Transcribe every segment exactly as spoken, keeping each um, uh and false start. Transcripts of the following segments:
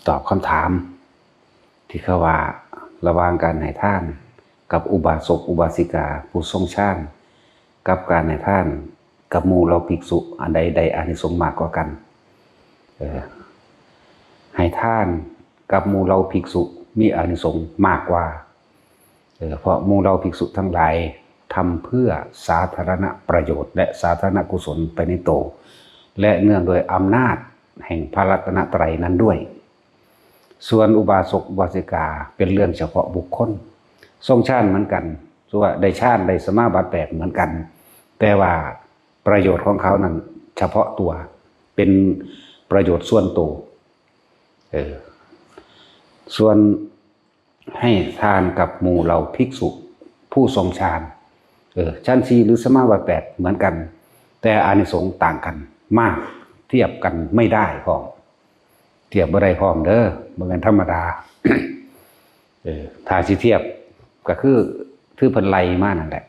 ตอบคำถาม ที่เขาว่า ระหว่างการให้ทานกับอุบาสกอุบาสิกาผู้ทรงฌาน กับการให้ทานกับหมู่เหล่าภิกษุ อันใดได้อานิสงส์มากกว่ากัน เออ ให้ทานกับหมู่เหล่าภิกษุมีอานิสงส์มากกว่า เออ เพราะหมู่เหล่าภิกษุทั้งหลายทำเพื่อสาธารณประโยชน์และสาธารณกุศลไปในตัว และเนื่องโดยอำนาจแห่งพระรัตนตรัยนั้นด้วย ส่วนอุบาสกอุบาสิกาเป็นเรื่องเฉพาะบุคคล ทรงฌานเหมือนกัน ส่วนได้ฌานได้สมาบัติแปดเหมือนกัน แต่ว่าประโยชน์ของเขานั้นเฉพาะตัว เป็นประโยชน์ส่วนตัว เออ ส่วนให้ทานกับหมู่เหล่าภิกษุผู้ทรงฌาน เออ ฌานสี่หรือสมาบัติแปดเหมือนกัน แต่อานิสงส์ต่างกันมาก เทียบกันไม่ได้พร้อม เทียบบ่ได้พร้อมเด้อ บ่แม่นธรรมดา เออ ถ้าสิเทียบก็คือ คือเพิ่นไล่มานั่นแหละ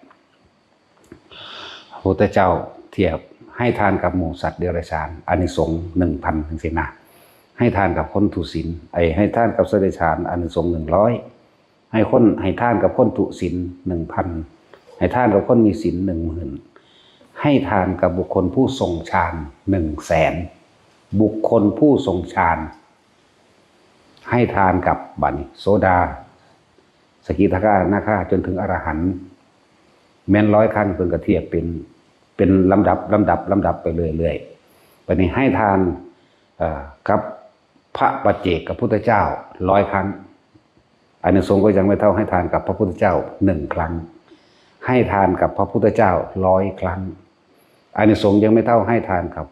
พระพุทธเจ้าเทียบให้ทานกับหมู่สัตว์เดรัจฉาน อานิสงส์หนึ่งพันจังซี้นะ ให้ทานกับคนทุศีล ไอ้ ให้ทานกับสัตว์เดรัจฉาน อานิสงส์หนึ่งร้อย ให้คน ให้ทานกับคนทุศีลหนึ่งพัน ให้ทานกับคนมีศีลหนึ่งหมื่น ให้ทานกับบุคคลผู้ทรงฌานหนึ่งแสน บุคคลผู้ทรงฌาน ให้ทานกับบัดนี้โสดา สกิทาคานาคาจนถึงอรหันต์ แม่นร้อยครั้ง เพิ่นก็เทียบเป็น เป็นลำดับ ลำดับ ลำดับไปเรื่อยๆ บัดนี้ให้ทาน เอ่อ กับพระปัจเจกพุทธเจ้าร้อยครั้ง อานิสงส์ก็ยังไม่เท่าให้ทานกับพระพุทธเจ้าหนึ่งครั้ง ให้ทานกับพระพุทธเจ้าร้อยครั้ง อานิสงส์ยังไม่เท่าให้ทานกับ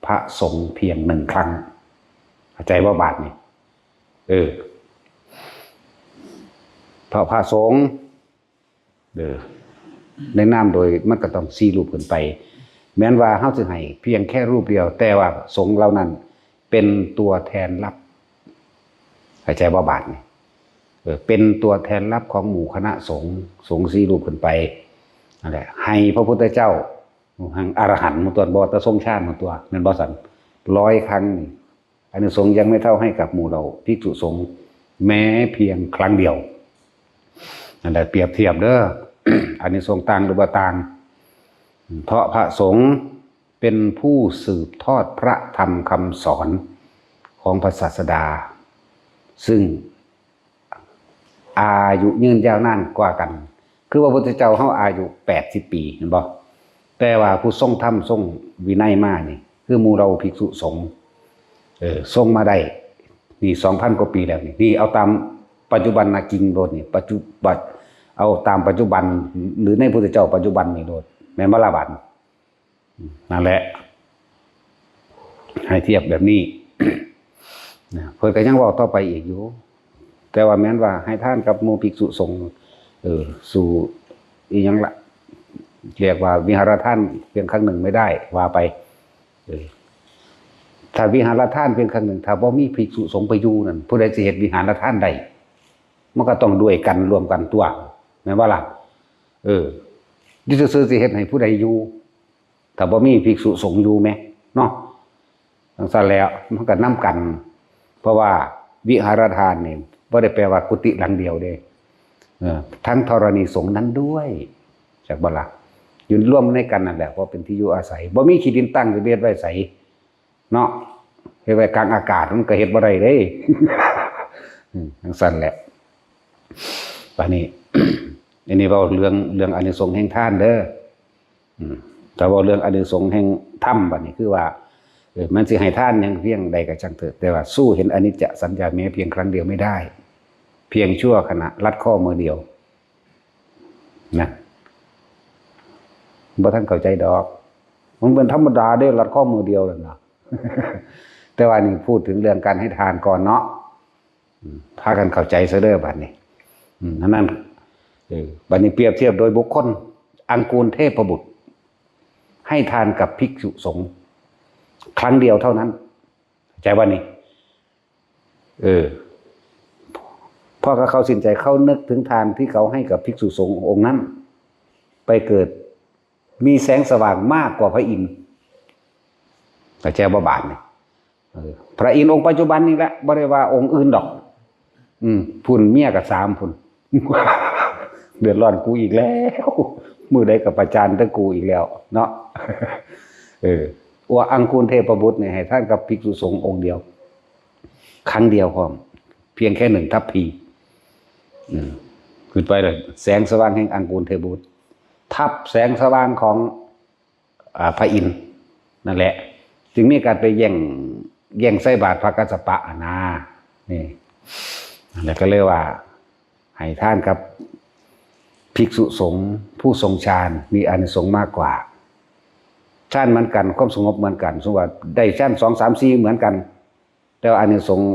พระสงฆ์เพียงหนึ่งครั้ง เข้าใจบ่บาดนี้ เออ เพราะพระสงฆ์ เออ ในนามโดยมันก็ต้องสี่รูปขึ้นไป แม้นว่าเฮาสิให้เพียงแค่รูปเดียว แต่ว่าสงฆ์เหล่านั้นเป็นตัวแทนลับ เข้าใจบ่บาดนี้ เออ เป็นตัวแทนลับของหมู่คณะสงฆ์ สงฆ์สี่รูปขึ้นไป นั่นแหละ ให้พระพุทธเจ้า แห่งอรหันต์หมู่ตัว บ่ แต่ทรงฌานหมู่ตัว แม่นบ่ซั่น ร้อยครั้งนี่ อานิสงส์ยังไม่เท่าให้กับหมู่เหล่าภิกษุสงฆ์แม้เพียงครั้งเดียว นั่นแหละ เปรียบเทียบเด้อ อานิสงส์ต่างหรือบ่ต่าง เพราะพระสงฆ์เป็นผู้สืบทอดพระธรรมคำสอนของพระศาสดา ซึ่ง อายุยืนยาวนานกว่ากัน คือพระพุทธเจ้าเฮาอายุแปดสิบปี เห็นบ่ แต่ว่าผู้ทรงธรรมทรงวินัยมานี่ คือหมู่เหล่าภิกษุสงฆ์ เออ ทรงมาได้ นี่ สองพันกว่าปีแล้วนี่ นี่เอาตามปัจจุบันนะจริงโลดนี่ ปัจจุบัน เอาตามปัจจุบัน หรือในพุทธเจ้าปัจจุบันนี่โลด แม่นบ่ล่ะบาดนี้ นั่นแหละ ให้เทียบแบบนี้ นะ เพิ่นก็ยังเว้าต่อไปอีกอยู่ แต่ว่าแม้นว่าให้ทานกับหมู่ภิกษุสงฆ์ เออ สู้อีหยังละ เรียกว่าวิหารทานเพียงครั้งหนึ่งไม่ได้ ว่าไป เออ ถ้าวิหารทานเพียงครั้งหนึ่ง ถ้าบ่มีภิกษุสงฆ์ไปอยู่นั่น ผู้ใดสิเฮ็ดวิหารทานได้ มันก็ต้องด้วยกันร่วมกันตัว แม่นบ่ล่ะ เออ อยู่ซื่อๆสิเฮ็ดให้ผู้ใดอยู่ ถ้าบ่มีภิกษุสงฆ์อยู่แหม เนาะ จั่งซั้นแล้ว มันก็นำกัน เพราะว่าวิหารทานนี่บ่ได้แปลว่ากุฏิหลังเดียวเด้ เออ ทั้งธรณีสงฆ์นั้นด้วย จักบ่ล่ะ อยู่รวมในกันนั่นแหละ เพราะเป็นที่อยู่อาศัย บ่มีขี้ดินตั้งสิไปเฮ็ดไว้ไส เนาะ เฮ็ดไว้กลางอากาศมันก็เฮ็ดบ่ได้เด้ อืม จั่งซั้นแหละ บาดนี้ อันนี้เว้าเรื่อง เรื่องอานิสงส์แห่งทานเด้อ อืม ถ้าเว้าเรื่องอานิสงส์แห่งธรรมบาดนี้คือว่า เออ มันสิให้ทานหยังเพียงใดก็ช่างเถอะ แต่ว่าสู้เห็นอนิจจสัญญาแม้เพียงครั้งเดียวไม่ได้ เพียงชั่วขณะลัดข้อมือเดียว นะ บ่ทันเข้าใจดอก มันเป็นธรรมดาเด้ ลัดข้อมือเดียวนั่นน่ะ แต่ว่านี่พูดถึงเรื่องการให้ทานก่อนเนาะ อืม พากันเข้าใจซะเด้อบัดนี้ อืม อันนั้น เออ บัดนี้เปรียบเทียบโดยบุคคล อังกูรเทพบุตร ให้ทานกับภิกษุสงฆ์ครั้งเดียวเท่านั้น เข้าใจบ่นี่ เออ พอเขาสิ้นใจ เขานึกถึงทานที่เขาให้กับภิกษุสงฆ์องค์นั้น ไปเกิด มีแสงสว่างมากกว่าพระอินทร์ เข้าใจบ่บาดนี่ พระอินทร์องค์ปัจจุบันนี่แหละ บ่ได้ว่าองค์อื่นดอก อืม พุ้นเมียก็สามพุ้น เดือดร้อนกูอีกแล้ว มื้อใดก็ประจานแต่กูอีกแล้ว เนาะ เออ ว่าอังคูลเทพบุตรเนี่ยให้ทานกับภิกษุสงฆ์องค์เดียว ครั้งเดียวพร้อม เพียงแค่หนึ่งทัพพี อืม ขึ้นไปเลย แสงสว่างแห่งอังคูลเทพบุตร ทับแสงสว่างของ อ่า พระอินทร์นั่นแหละ จึงมีการไปแย่ง แย่งใส่บาตรพระกัสสปะอะนะ นี่ แล้วก็เลยว่า ให้ทานกับภิกษุสงฆ์ผู้ทรงฌาน มีอานิสงส์มากกว่า ฌานเหมือนกัน ความสงบเหมือนกัน สมมติว่าได้ฌานสอง สาม สี่ เหมือนกัน แต่ว่าอานิสงส์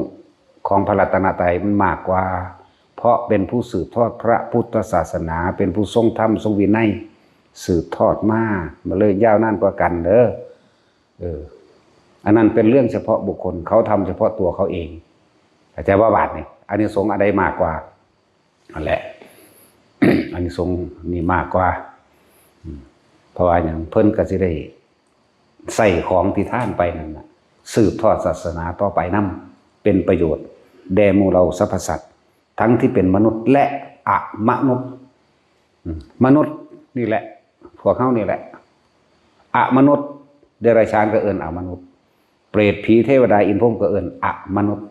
ของพระรัตนตรัยมันมากกว่า เพราะเป็นผู้สืบทอดพระพุทธศาสนา เป็นผู้ทรงธรรมทรงวินัย สืบทอดมา มาเลยยาวนานกว่ากันเด้อ เออ อันนั้นเป็นเรื่องเฉพาะบุคคล เขาทำเฉพาะตัวเขาเอง เข้าใจว่าบาดนี่ อานิสงส์อันใดมากกว่า นั่นแหละ อานิสงส์นี่มากกว่า อืม เพราะว่าหยัง เพิ่นก็สิได้ใส่ของที่ทานไปนั่นน่ะ สืบทอดศาสนาต่อไปนำ เป็นประโยชน์แด่หมู่เราสรรพสัตว์ ทั้งที่เป็นมนุษย์และอมนุษย์ อืม มนุษย์นี่แหละ พวกเฮานี่แหละ อมนุษย์ เดรัจฉานก็เอิ้นอมนุษย์ เปรตผีเทวดาอินทร์พรหมก็เอิ้นอมนุษย์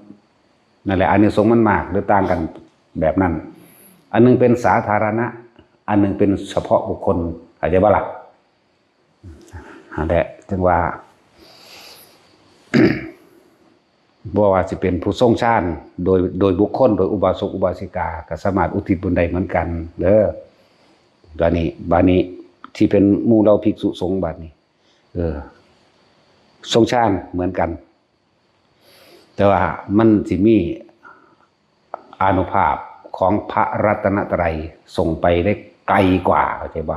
นั่นแหละ อานิสงส์มันมากหรือต่างกันแบบนั้น อันหนึ่งเป็นสาธารณะ อันหนึ่งเป็นเฉพาะบุคคล เข้าใจบ่ล่ะ นั่นแหละ จึงว่า บ่ว่าสิเป็นผู้ทรงฌาน โดย โดยบุคคล โดยอุบาสกอุบาสิกา ก็สามารถอุทิศบุญได้เหมือนกันเด้อ บาดนี้ บาดนี้ ที่เป็นหมู่เราภิกษุสงฆ์บาดนี้ เออ ทรงฌานเหมือนกัน แต่ว่ามันสิมีอานุภาพของพระรัตนตรัยส่งไปได้ไกลกว่า เข้าใจบ่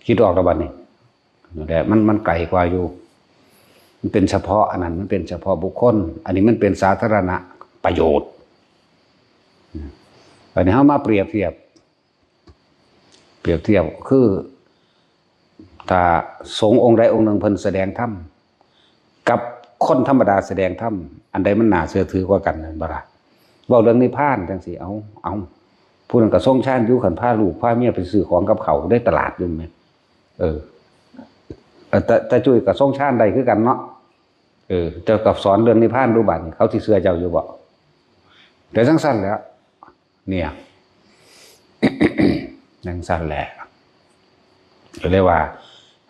คิดออกแล้วบัดนี้ นั่นแหละ มัน มันไกลกว่าอยู่ มันเป็นเฉพาะอันนั้น มันเป็นเฉพาะบุคคล อันนี้มันเป็นสาธารณประโยชน์ อันนี้เฮามาเปรียบเทียบ เปรียบเทียบคือ ถ้าสงฆ์องค์ใดองค์หนึ่งเพิ่นแสดงธรรม กับคนธรรมดาแสดงธรรม อันใดมันน่าเชื่อถือกว่ากัน แม่นบ่ล่ะ เว้าเรื่องนิพพานจังซี่ เอา เอา ผู้นั้นก็ทรงฌานอยู่ คันพาลูกพาเมียไปซื้อของกับเขาในตลาดอยู่แหม เออ เออ แต่ แต่จุ้ยก็ทรงฌานได้คือกันเนาะ เออ เจ้าก็สอนเรื่องนิพพานดูบัดนี้ เขาสิเชื่อเจ้าอยู่บ่ แต่จังซั่นแหละ เนี่ย จังซั่นแหละ ก็เรียกว่า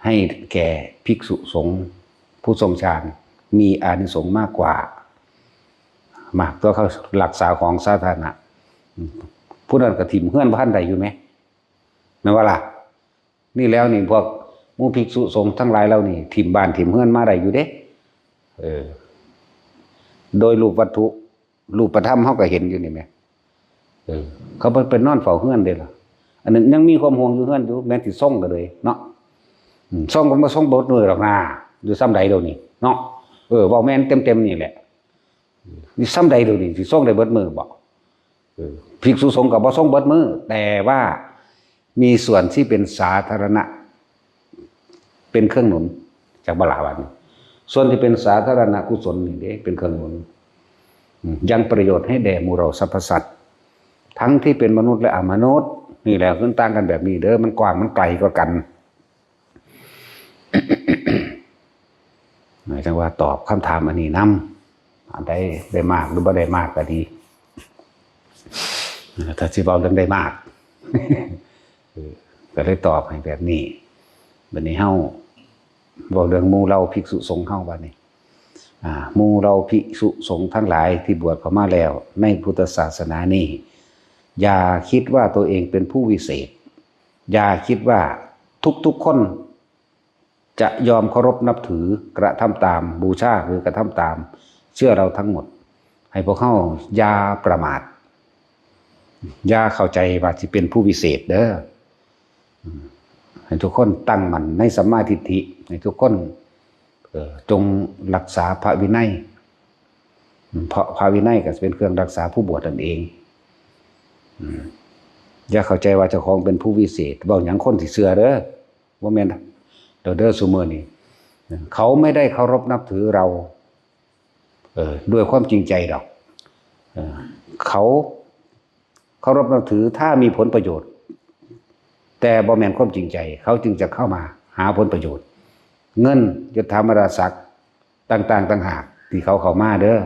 ให้แก่ภิกษุสงฆ์ผู้ทรงฌาน มีอานิสงส์มากกว่า มากตัวเขารักษาของสาธารณะ อืม ผู้นั้นก็ถิ่มเฮือนบ่ทันได้อยู่แหม แม่นบ่ล่ะ นี่แล้วนี่พวกหมู่ภิกษุสงฆ์ทั้งหลายเหล่านี้ ถิ่มบ้านถิ่มเฮือนมาได้อยู่เด้ เออ โดยรูปวัตถุ รูปธรรมเฮาก็เห็นอยู่นี่แหม เออ เขาไป ไปนอนเฝ้าเฮือนเด้ล่ะ อันนั้นยังมีความห่วงอยู่เฮือนอยู่ แม่นสิส่งก็เลยเนาะ อืม ส่งก็บ่ส่งเบิดมื้อดอกนา อยู่ซ่ำใดเดี๋ยวนี้เนาะ เออ เว้าแม่นเต็มๆนี่แหละ อยู่ซ่ำใดเดี๋ยวนี้ สิส่งได้เบิดมื้อบ่ เออ ภิกษุสงฆ์ก็บ่ส่งเบิดมื้อ แต่ว่ามีส่วนที่เป็นสาธารณะ เป็นเครื่องหนุน จักบ่ล่ะ ว่านี่ ส่วนที่เป็นสาธารณกุศลนี่เด้ เป็นเครื่องหนุน อืม ยังประโยชน์ให้แด่หมู่เราสรรพสัตว์ ทั้งที่เป็นมนุษย์และอมนุษย์ นี่แหละ มันต่างกันแบบนี้เด้อ มันกว้างมันไกลกว่ากัน หมายถึงว่าตอบคำถามอันนี้นำ อันใดได้มากหรือบ่ได้มากก็ดี ถ้าสิเว้าเรื่องได้มาก เออ ก็เลยตอบให้แบบนี้ บัดนี้เฮาเว้าเรื่องหมู่เหล่าภิกษุสงฆ์เฮาบัดนี้ อ่า หมู่เหล่าภิกษุสงฆ์ทั้งหลายที่บวชเข้ามาแล้วในพุทธศาสนานี้ อย่าคิดว่าตัวเองเป็นผู้วิเศษ อย่าคิดว่าทุกๆคน จะยอมเคารพนับถือ กระทำตาม บูชา หรือกระทำตาม เชื่อเราทั้งหมด ให้พวกเฮาอย่าประมาท อย่าเข้าใจว่าสิเป็นผู้วิเศษเด้อ อืม ให้ทุกคนตั้งมั่นในสัมมาทิฏฐิ ให้ทุกคน เอ่อ จงรักษาพระวินัย อืม เพราะพระวินัยก็เป็นเครื่องรักษาผู้บวชนั่นเอง อืม อย่าเข้าใจว่าเจ้าของเป็นผู้วิเศษ เว้าหยังคนสิเชื่อเด้อ บ่แม่นเด้อ เด้อ ซุมื้อนี้ เขาไม่ได้เคารพนับถือเรา เออ ด้วยความจริงใจดอก เออ เขาเคารพนับถือถ้ามีผลประโยชน์ แต่บ่แม่นความจริงใจ เขาจึงจะเข้ามาหาผลประโยชน์ เงิน ยศถาบรรดาศักดิ์ต่างๆ ต่างหากที่เขาเข้ามาเด้อ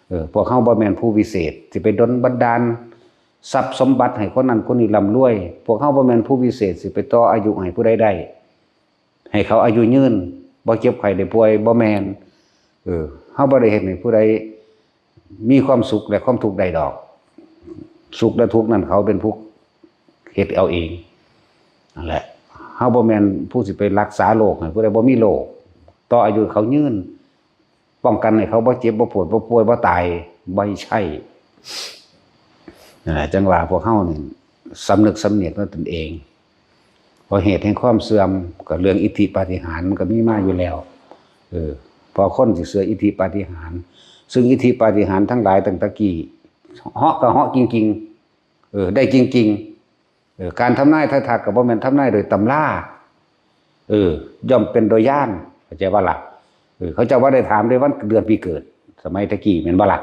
เออ พวกเขาบ่แม่นผู้วิเศษ สิไปดลบันดาลทรัพย์สมบัติให้คนนั้นคนนี้ร่ำรวย พวกเขาบ่แม่นผู้วิเศษ สิไปต่ออายุให้ผู้ใดได้ ให้เขาอายุยืน บ่เจ็บไข้ได้ป่วย บ่แม่น เออ เฮาบ่ได้เฮ็ดให้ผู้ใดมีความสุขและความทุกข์ได้ดอก สุขและทุกข์นั่นเขาเป็นผู้เฮ็ดเอาเอง นั่นแหละ เฮาบ่แม่นผู้สิไปรักษาโรคให้ผู้ใดบ่มีโรค ต่ออายุเขายืน ป้องกันให้เขาบ่เจ็บบ่ปวดบ่ป่วยบ่ตาย บ่ใช่ นั่นแหละ จังว่าพวกเฮานี่สำนึกสำเนียกในตนเอง เพราะเหตุแห่งความเสื่อมก็เรื่องอิทธิปาฏิหาริย์มันก็มีมาอยู่แล้ว เออ พอคนสิเชื่ออิทธิปาฏิหาริย์ ซึ่งอิทธิปาฏิหาริย์ทั้งหลายตั้งแต่กี้ เหาะก็เหาะจริงๆ เออ ได้จริงๆ เออ การทำนายทายทักก็บ่แม่นทำนายโดยตำรา เออ ย่อมเป็นโดยญาณ เข้าใจบ่ล่ะ เออ เขาเจ้าบ่ได้ถามเด้วันเดือนปีเกิด สมัยตะกี้แม่นบ่ล่ะ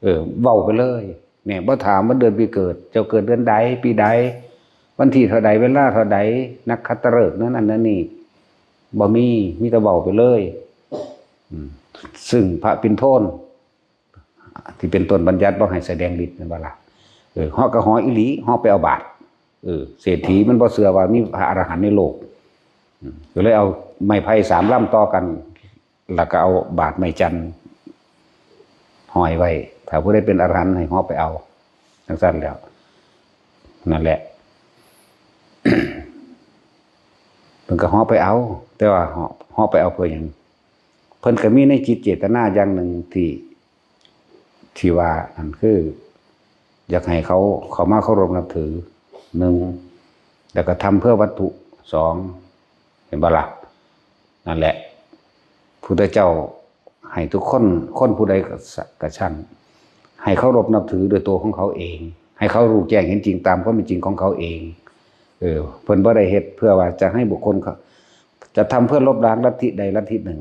เออ เว้าไปเลย เนี่ย บ่ถามวันเดือนปีเกิด เจ้าเกิดเดือนใด ปีใด วันที่เท่าใด เวลาเท่าใด นักขัตฤกษ์นั้น อันนั้นนี่ บ่มี มีแต่เว้าไปเลย อืม ซึ่งพระปิณโทน ที่เป็นต้นบัญญัติบ่ให้แสดงฤทธิ์แม่นบ่ล่ะ เออ เหาะก็เหาะอีหลี เหาะไปเอาบาตร เออ เศรษฐีมันบ่เชื่อว่ามีพระอรหันต์ในโลก อืม ก็เลยเอาไม้ไผ่สามลำต่อกัน แล้วก็เอาบาตรไม้จันทร์ห้อยไว้ ถ้าผู้ใดเป็นอรหันต์ให้เหาะไปเอา จังซั่นแล้ว นั่นแหละ เพิ่นก็เหาะไปเอา แต่ว่าเหาะ เหาะไปเอาเพื่อหยัง เพิ่นก็มีในจิตเจตนาอย่างหนึ่งที่ ที่ว่านั่นคือ อยากให้เขาเข้ามาเคารพนับถือ หนึ่ง แล้วก็ทำเพื่อวัตถุ สอง เห็นบ่ล่ะ นั่นแหละ พุทธเจ้าให้ทุกคน คนผู้ใดก็ส- ก็ช่าง ให้เคารพนับถือโดยตัวของเขาเอง ให้เขารู้แจ้งเห็นจริงตามความเป็นจริงของเขาเอง เออ เพิ่นบ่ได้เฮ็ดเพื่อว่าจะให้บุคคลเขา จะทำเพื่อลบล้างลัทธิใดลัทธิหนึ่ง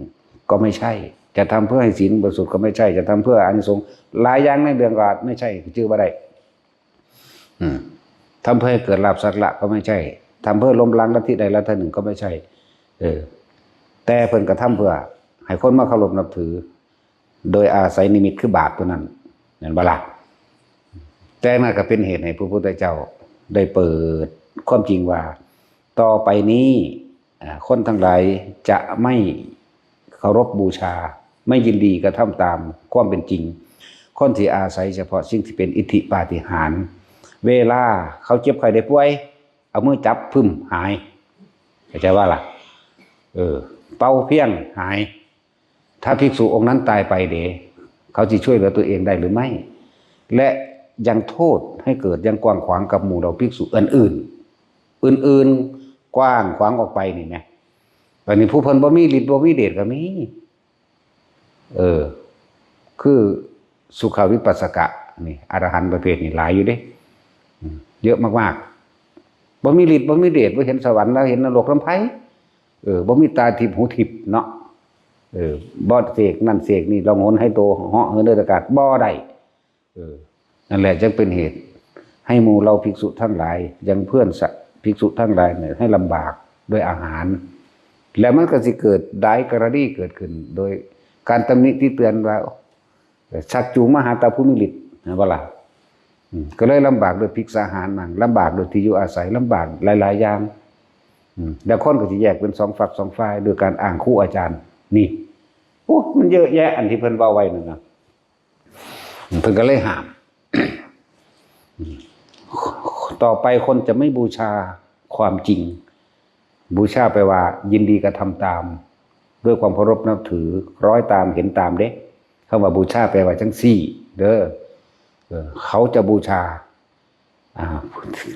ก็ไม่ใช่ จะทำเพื่อให้ศีลบริสุทธิ์ก็ไม่ใช่ จะทำเพื่ออานิสงส์หลายอย่างในเรื่องก็ไม่ใช่ ชื่อบ่ได้ อืม ทำเพื่อให้เกิดลาภสักละก็ไม่ใช่ ทำเพื่อล้มล้างลัทธิใดลัทธิหนึ่งก็ไม่ใช่ เออ แต่เพิ่นกระทำเพื่อให้คนมาเคารพนับถือ โดยอาศัยนิมิตคือบาปตัวนั้น นั่นบ่ล่ะ แต่นั่นก็เป็นเหตุให้พระพุทธเจ้าได้เปิดความจริงว่า ต่อไปนี้ อ่า คนทั้งหลายจะไม่เคารพบูชา ไม่ยินดีกระทำตามความเป็นจริง คนที่อาศัยเฉพาะสิ่งที่เป็นอิทธิปาฏิหาริย์ เวลาเขาเจ็บไข้ได้ป่วย เอามือจับ พึม หาย เข้าใจว่าล่ะ เออ เป่าเพียง หาย ถ้าภิกษุองค์นั้นตายไปเด เขาจะช่วยเหลือตัวเองได้หรือไม่ และยังโทษให้เกิดยังกว้างขวางกับหมู่เหล่าภิกษุอื่นๆ อื่นๆ กว้างขวางออกไปนี่นะ บัดนี้ผู้เพิ่นบ่มีฤทธิ์บ่มีเดชก็มี เออ คือสุขวิปัสสกะนี่ อรหันต์ประเภทนี้หลายอยู่เด้ อืม เยอะมากๆ บ่มีฤทธิ์บ่มีเดช บ่เห็นสวรรค์แล้วเห็นนรกนำไผ เออ บ่มีตาทิพย์หูทิพย์เนาะ เออ บ่เสกนั่นเสกนี่ ล่องหนหายโต เหาะเหินเดินอากาศ บ่ได้ เออ นั่นแหละจึงเป็นเหตุ ให้หมู่เหล่าภิกษุทั้งหลาย ยังเพื่อนสะ- ภิกษุทั้งหลายเนี่ย ให้ลำบากด้วยอาหาร แล้วมันก็สิเกิดหลายกรณีเกิดขึ้น โดยการตำหนิติเตือนว่า ชักจูงมาหาตาผู้มีฤทธิ์ เห็นบ่ล่ะ อืม ก็เลยลำบากด้วยภิกษาหารมั่ง ลำบากด้วยที่อยู่อาศัย ลำบากหลายๆ อย่าง อืม แล้วคนก็สิแยกเป็นสองฝักสองฝ่าย โดยการอ้างครูอาจารย์ นี่ โอ้ มันเยอะแยะอันที่เพิ่นเว้าไว้นั่นนะ เพิ่นก็เลยห้าม ต่อไปคนจะไม่บูชาความจริง บูชาแปลว่ายินดีกระทำตาม ด้วยความเคารพนับถือ คล้อยตาม เห็นตามเด้ คำว่าบูชาแปลว่าจังซี่ เด้อ เออ เขาจะบูชา อ่า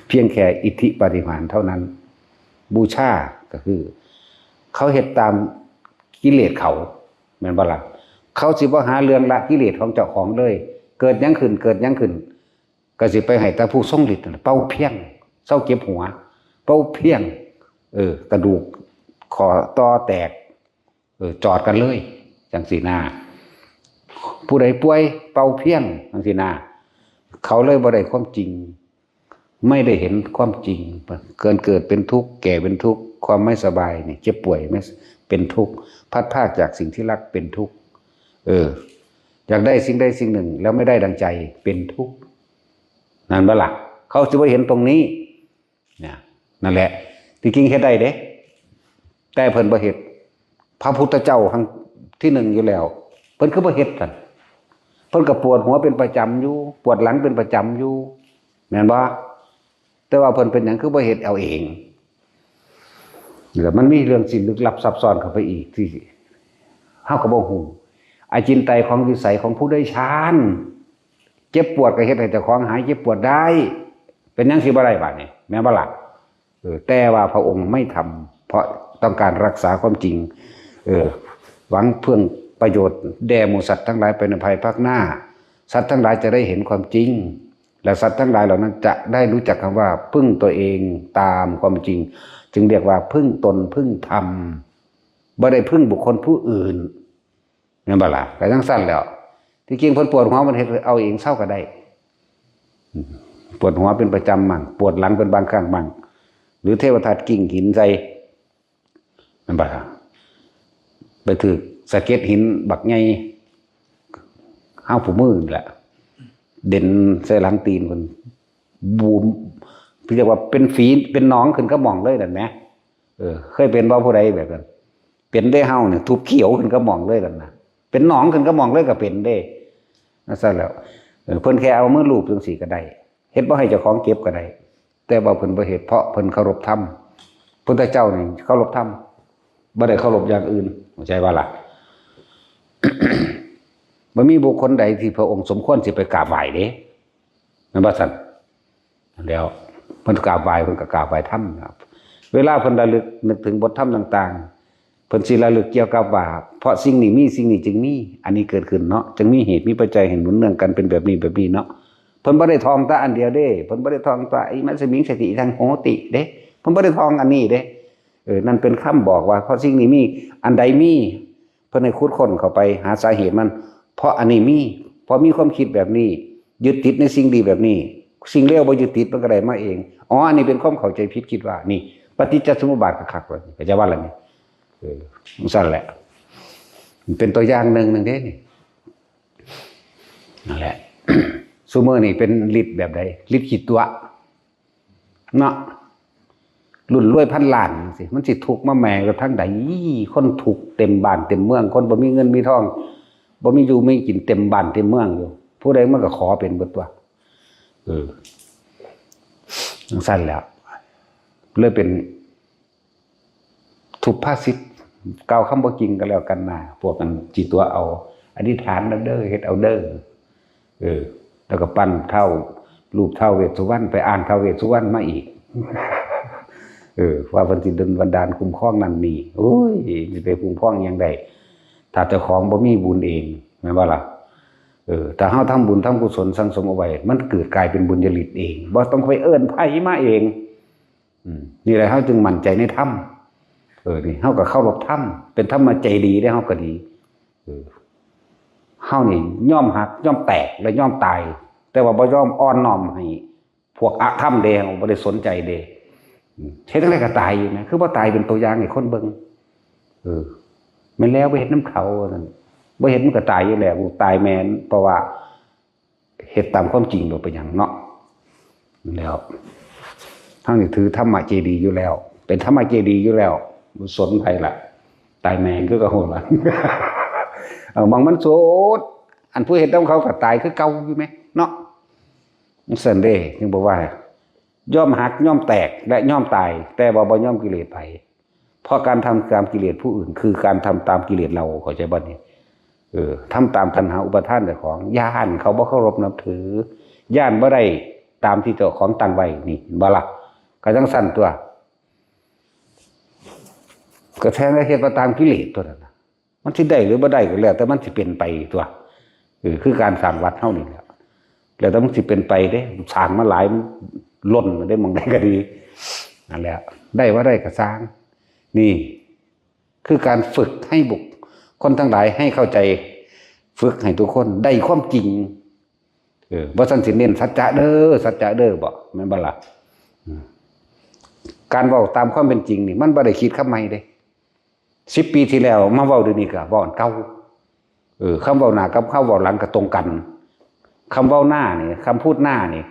เพียงแค่อิทธิปาฏิหาริย์เท่านั้น บูชาก็คือ เขาเฮ็ดตามกิเลสเขา แม่นบ่ล่ะ เขาสิบ่หาเรื่องละกิเลสของเจ้าของเลย เกิดหยังขึ้น เกิดหยังขึ้น ก็สิไปให้แต่ผู้ทรงฤทธิ์นั่นล่ะเป่าเพียง เซาเจ็บหัว เป่าเพียง เออ กระดูกข้อต่อแตก เออ จอดกันเลย จังซี่นา ผู้ใดป่วยเป่าเพี้ยนจังซี้นะ เขาเลยบ่ได้ความจริง ไม่ได้เห็นความจริง เกิด เกิดเป็นทุกข์ แก่เป็นทุกข์ ความไม่สบายนี่ เจ็บป่วย ไม่ เป็นทุกข์ พลัดพรากจากสิ่งที่รักเป็นทุกข์ เออ อยากได้สิ่งใดสิ่งหนึ่ง แล้วไม่ได้ดังใจเป็นทุกข์ นั่นบ่ล่ะ เขาสิบ่เห็นตรงนี้ เนี่ย นั่นแหละ ที่จริงเฮ็ดได้เด้ แต่เพิ่นบ่เฮ็ด พระพุทธเจ้าครั้งที่หนึ่งอยู่แล้ว เพิ่นคือบ่เฮ็ดซั่น เพิ่นก็ปวดหัวเป็นประจำอยู่ ปวดหลังเป็นประจำอยู่ แม่นบ่ แต่ว่าเพิ่นเป็นหยังคือบ่เฮ็ดเอาเอง แล้วมันมีเรื่องที่ลึกลับซับซ้อนเข้าไปอีกที่เฮาก็บ่ฮู้ อาจินไตยของวิสัยของผู้ได้ฌาน เจ็บปวดก็เฮ็ดให้เจ้าของหายเจ็บปวดได้ เป็นหยังสิบ่ได้บาดนี้ แม่นบ่ล่ะ เออ แต่ว่าพระองค์ไม่ทำ เพราะต้องการรักษาความจริง เออ หวังเพื่อประโยชน์แด่หมู่สัตว์ทั้งหลายไปในภายภาคหน้า สัตว์ทั้งหลายจะได้เห็นความจริง และสัตว์ทั้งหลายเหล่านั้นจะได้รู้จักคำว่าพึ่งตัวเองตามความจริง จึงเรียกว่าพึ่งตนพึ่งธรรม บ่ได้พึ่งบุคคลผู้อื่น แม่นบ่ล่ะ ก็จั่งซั่นแหล้ว ที่จริงเพิ่นปวดหัวมันเฮ็ดเอาเองเซาก็ได้ ปวดหัวเป็นประจำมั่ง ปวดหลังเป็นบางครั้งมั่ง หรือเทวทัตกิ้งหินใส่ แม่นบ่ล่ะ ไปถืกสะเก็ดหินบักใหญ่ เฮาผู้มือนี่แหละ เด่นใส่หลังตีนเพิ่น บูม เรียกว่าเป็นฝี เป็นหนองขึ้นกับหม่องเลยนั่นแหม เออ เคยเป็นบ่ผู้ใดแบบนั้น เป็นเด้เฮาเนี่ย ทุบเขียวขึ้นกับหม่องเลยนั่นนะ เป็นหนองขึ้นกับหม่องเลยก็เป็นเด้ นั่นซั่นแหล้ว เออ เพิ่นแค่เอามือลูบจั่งซี้ก็ได้ เฮ็ดบ่ให้เจ้าของเจ็บก็ได้ แต่ว่าเพิ่นบ่เฮ็ด เพราะเพิ่นเคารพธรรม พุทธเจ้านี่เคารพธรรม บ่ได้เคารพอย่างอื่น เข้าใจบ่ล่ะ บ่มีบุคคลใดที่พระองค์สมควรสิไปกราบไหว้เด้ แม่นบ่ซั่น แล้วเพิ่นกราบไหว้ เพิ่นก็กราบไหว้ธรรมนะครับ เวลาเพิ่นระลึกนึกถึงบทธรรมต่างๆ เพิ่นสิระลึกเกี่ยวกับว่า เพราะสิ่งนี้มี สิ่งนี้จึงมี อันนี้เกิดขึ้นเนาะ จึงมีเหตุมีปัจจัยให้หนุนเนื่องกันเป็นแบบนี้แบบนี้เนาะ เพิ่นบ่ได้ท่องแต่อันเดียวเด้ เพิ่นบ่ได้ท่องแต่ อิมัสมิงสติทังโหติเด้ เพิ่นบ่ได้ท่องอันนี้เด้ เออ นั่นเป็นคำบอกว่า เพราะสิ่งนี้มี อันใดมี เพิ่นให้ขุดค้นเข้าไปหาสาเหตุมัน เพราะอันนี้มี เพราะมีความคิดแบบนี้ ยึดติดในสิ่งดีแบบนี้ สิ่งเลวบ่ยึดติดมันก็ได้มาเอง อ๋อ อันนี้เป็นความเข้าใจผิดคิดว่า นี่ ปฏิจจสมุปบาทก็คักเลย ก็จะว่าละนี่ เออ จั่งซั่นแหละ มันเป็นตัวอย่างหนึ่งหนึ่งเด้นี่ นั่นแหละ ซุมื้อนี่เป็นฤทธิ์แบบใด ฤทธิ์ขี้ตั๋ว เนาะ รุ่นรวยพันล้านสิ มันสิทุกข์มาแม่งกระทั่งใด คนทุกข์เต็มบ้านเต็มเมือง คนบ่มีเงินมีทอง บ่มีอยู่มีกินเต็มบ้านเต็มเมืองอยู่ ผู้ใดมันก็ขอเป็นเบิดตัว เออ จั่งซั่นแหล้ว เลยเป็น ทุพภาษิต กล่าวคำบ่จริงก็แล้วกันนะ พวกกันจิตัวเอา อธิษฐานเอาเด้อ เฮ็ดเอาเด้อ เออ แล้วก็ปั้นท้าว รูปท้าวเวสสุวรรณ ไปอ่านท้าวเวสสุวรรณมาอีก เออ ว่าเพิ่นสิดลบันดาลคุ้มครองนั่นนี่ โอ้ย สิไปคุ้มครองหยังได้ ถ้าเจ้าของบ่มีบุญเอง แม่นบ่ล่ะ เออ ถ้าเฮาทำบุญทำกุศลสั่งสมเอาไว้ มันเกิดกลายเป็นบุญญาฤทธิ์เอง บ่ต้องไปเอิ้นไผมาเอง อืม นี่แหละเฮาจึงมั่นใจในธรรม เออ นี่เฮาก็เคารพธรรม เป็นธรรมะใจดีเด้ เฮาก็ดี เออ เฮานี่ยอมหัก ยอมแตก และยอมตาย แต่ว่าบ่ยอมอ่อนน้อมให้พวกอธรรมเด้ เฮาบ่ได้สนใจเด้ อืม เฮ็ดจั่งใดก็ตายอยู่นะ คือบ่ตายเป็นตัวอย่างให้คนเบิ่ง เออ แม่นแล้วบ่เฮ็ดนำเขาว่าซั่น บ่เฮ็ดมันก็ตายอยู่แล้ว ตายแม่น เพราะว่า เฮ็ดตามความจริงโลด เป็นหยังเนาะ แล้ว เฮานี่ถือธรรมะเจดีย์อยู่แล้ว เป็นธรรมะเจดีย์อยู่แล้ว บ่สนไผล่ะ ตายแม่งคือเก่าล่ะ เออ บางมันโสด อันผู้เฮ็ดนำเขาก็ตายคือเก่าอยู่แหมเนาะ จั่งซั่นเด้ จึงบอกว่า ยอมหัก ยอมแตก และยอมตาย แต่ว่าบ่ยอมกิเลสไผ เพราะการทำตามกิเลสผู้อื่น คือการทำตามกิเลสเรา เข้าใจบ่นี่ เออ ทำตามตัณหาอุปาทานเจ้าของ ย้านเขาบ่เคารพนับถือ ย้านบ่ได้ตามที่เจ้าของตั้งไว้ นี่ เห็นบ่ล่ะ ก็จั่งซั่นตัว ก็แท้งแล้วเฮ็ดไปตามกิเลสตัวนั้นน่ะ มันสิได้หรือบ่ได้ก็แล้ว แต่มันสิเป็นไปตัว เออ คือการสร้างวัดเฮานี่แหละ แล้วแต่มันสิเป็นไปเด้ สร้างมาหลาย มันล้นมาได้หม่องใดก็ดี นั่นแหละ ได้บ่ได้ก็ซ่าง นี่ คือการฝึกให้บุคคลทั้งหลายให้เข้าใจ ฝึกให้ทุกคนได้ความจริง เออ บ่ซั่นสิเน้นสัจจะเด้อ สัจจะเด้อ บ่ แม่นบ่ล่ะ อืม การเว้าตามความเป็นจริงนี่ มันบ่ได้คิดคำใหม่เด้ สิบปีที่แล้วมาเว้าเดี๋ยวนี้ก็เว้าอันเก่า เออ คำเว้าหน้ากับคำเว้าหลังก็ตรงกัน คำเว้าหน้านี่ คำพูดหน้านี่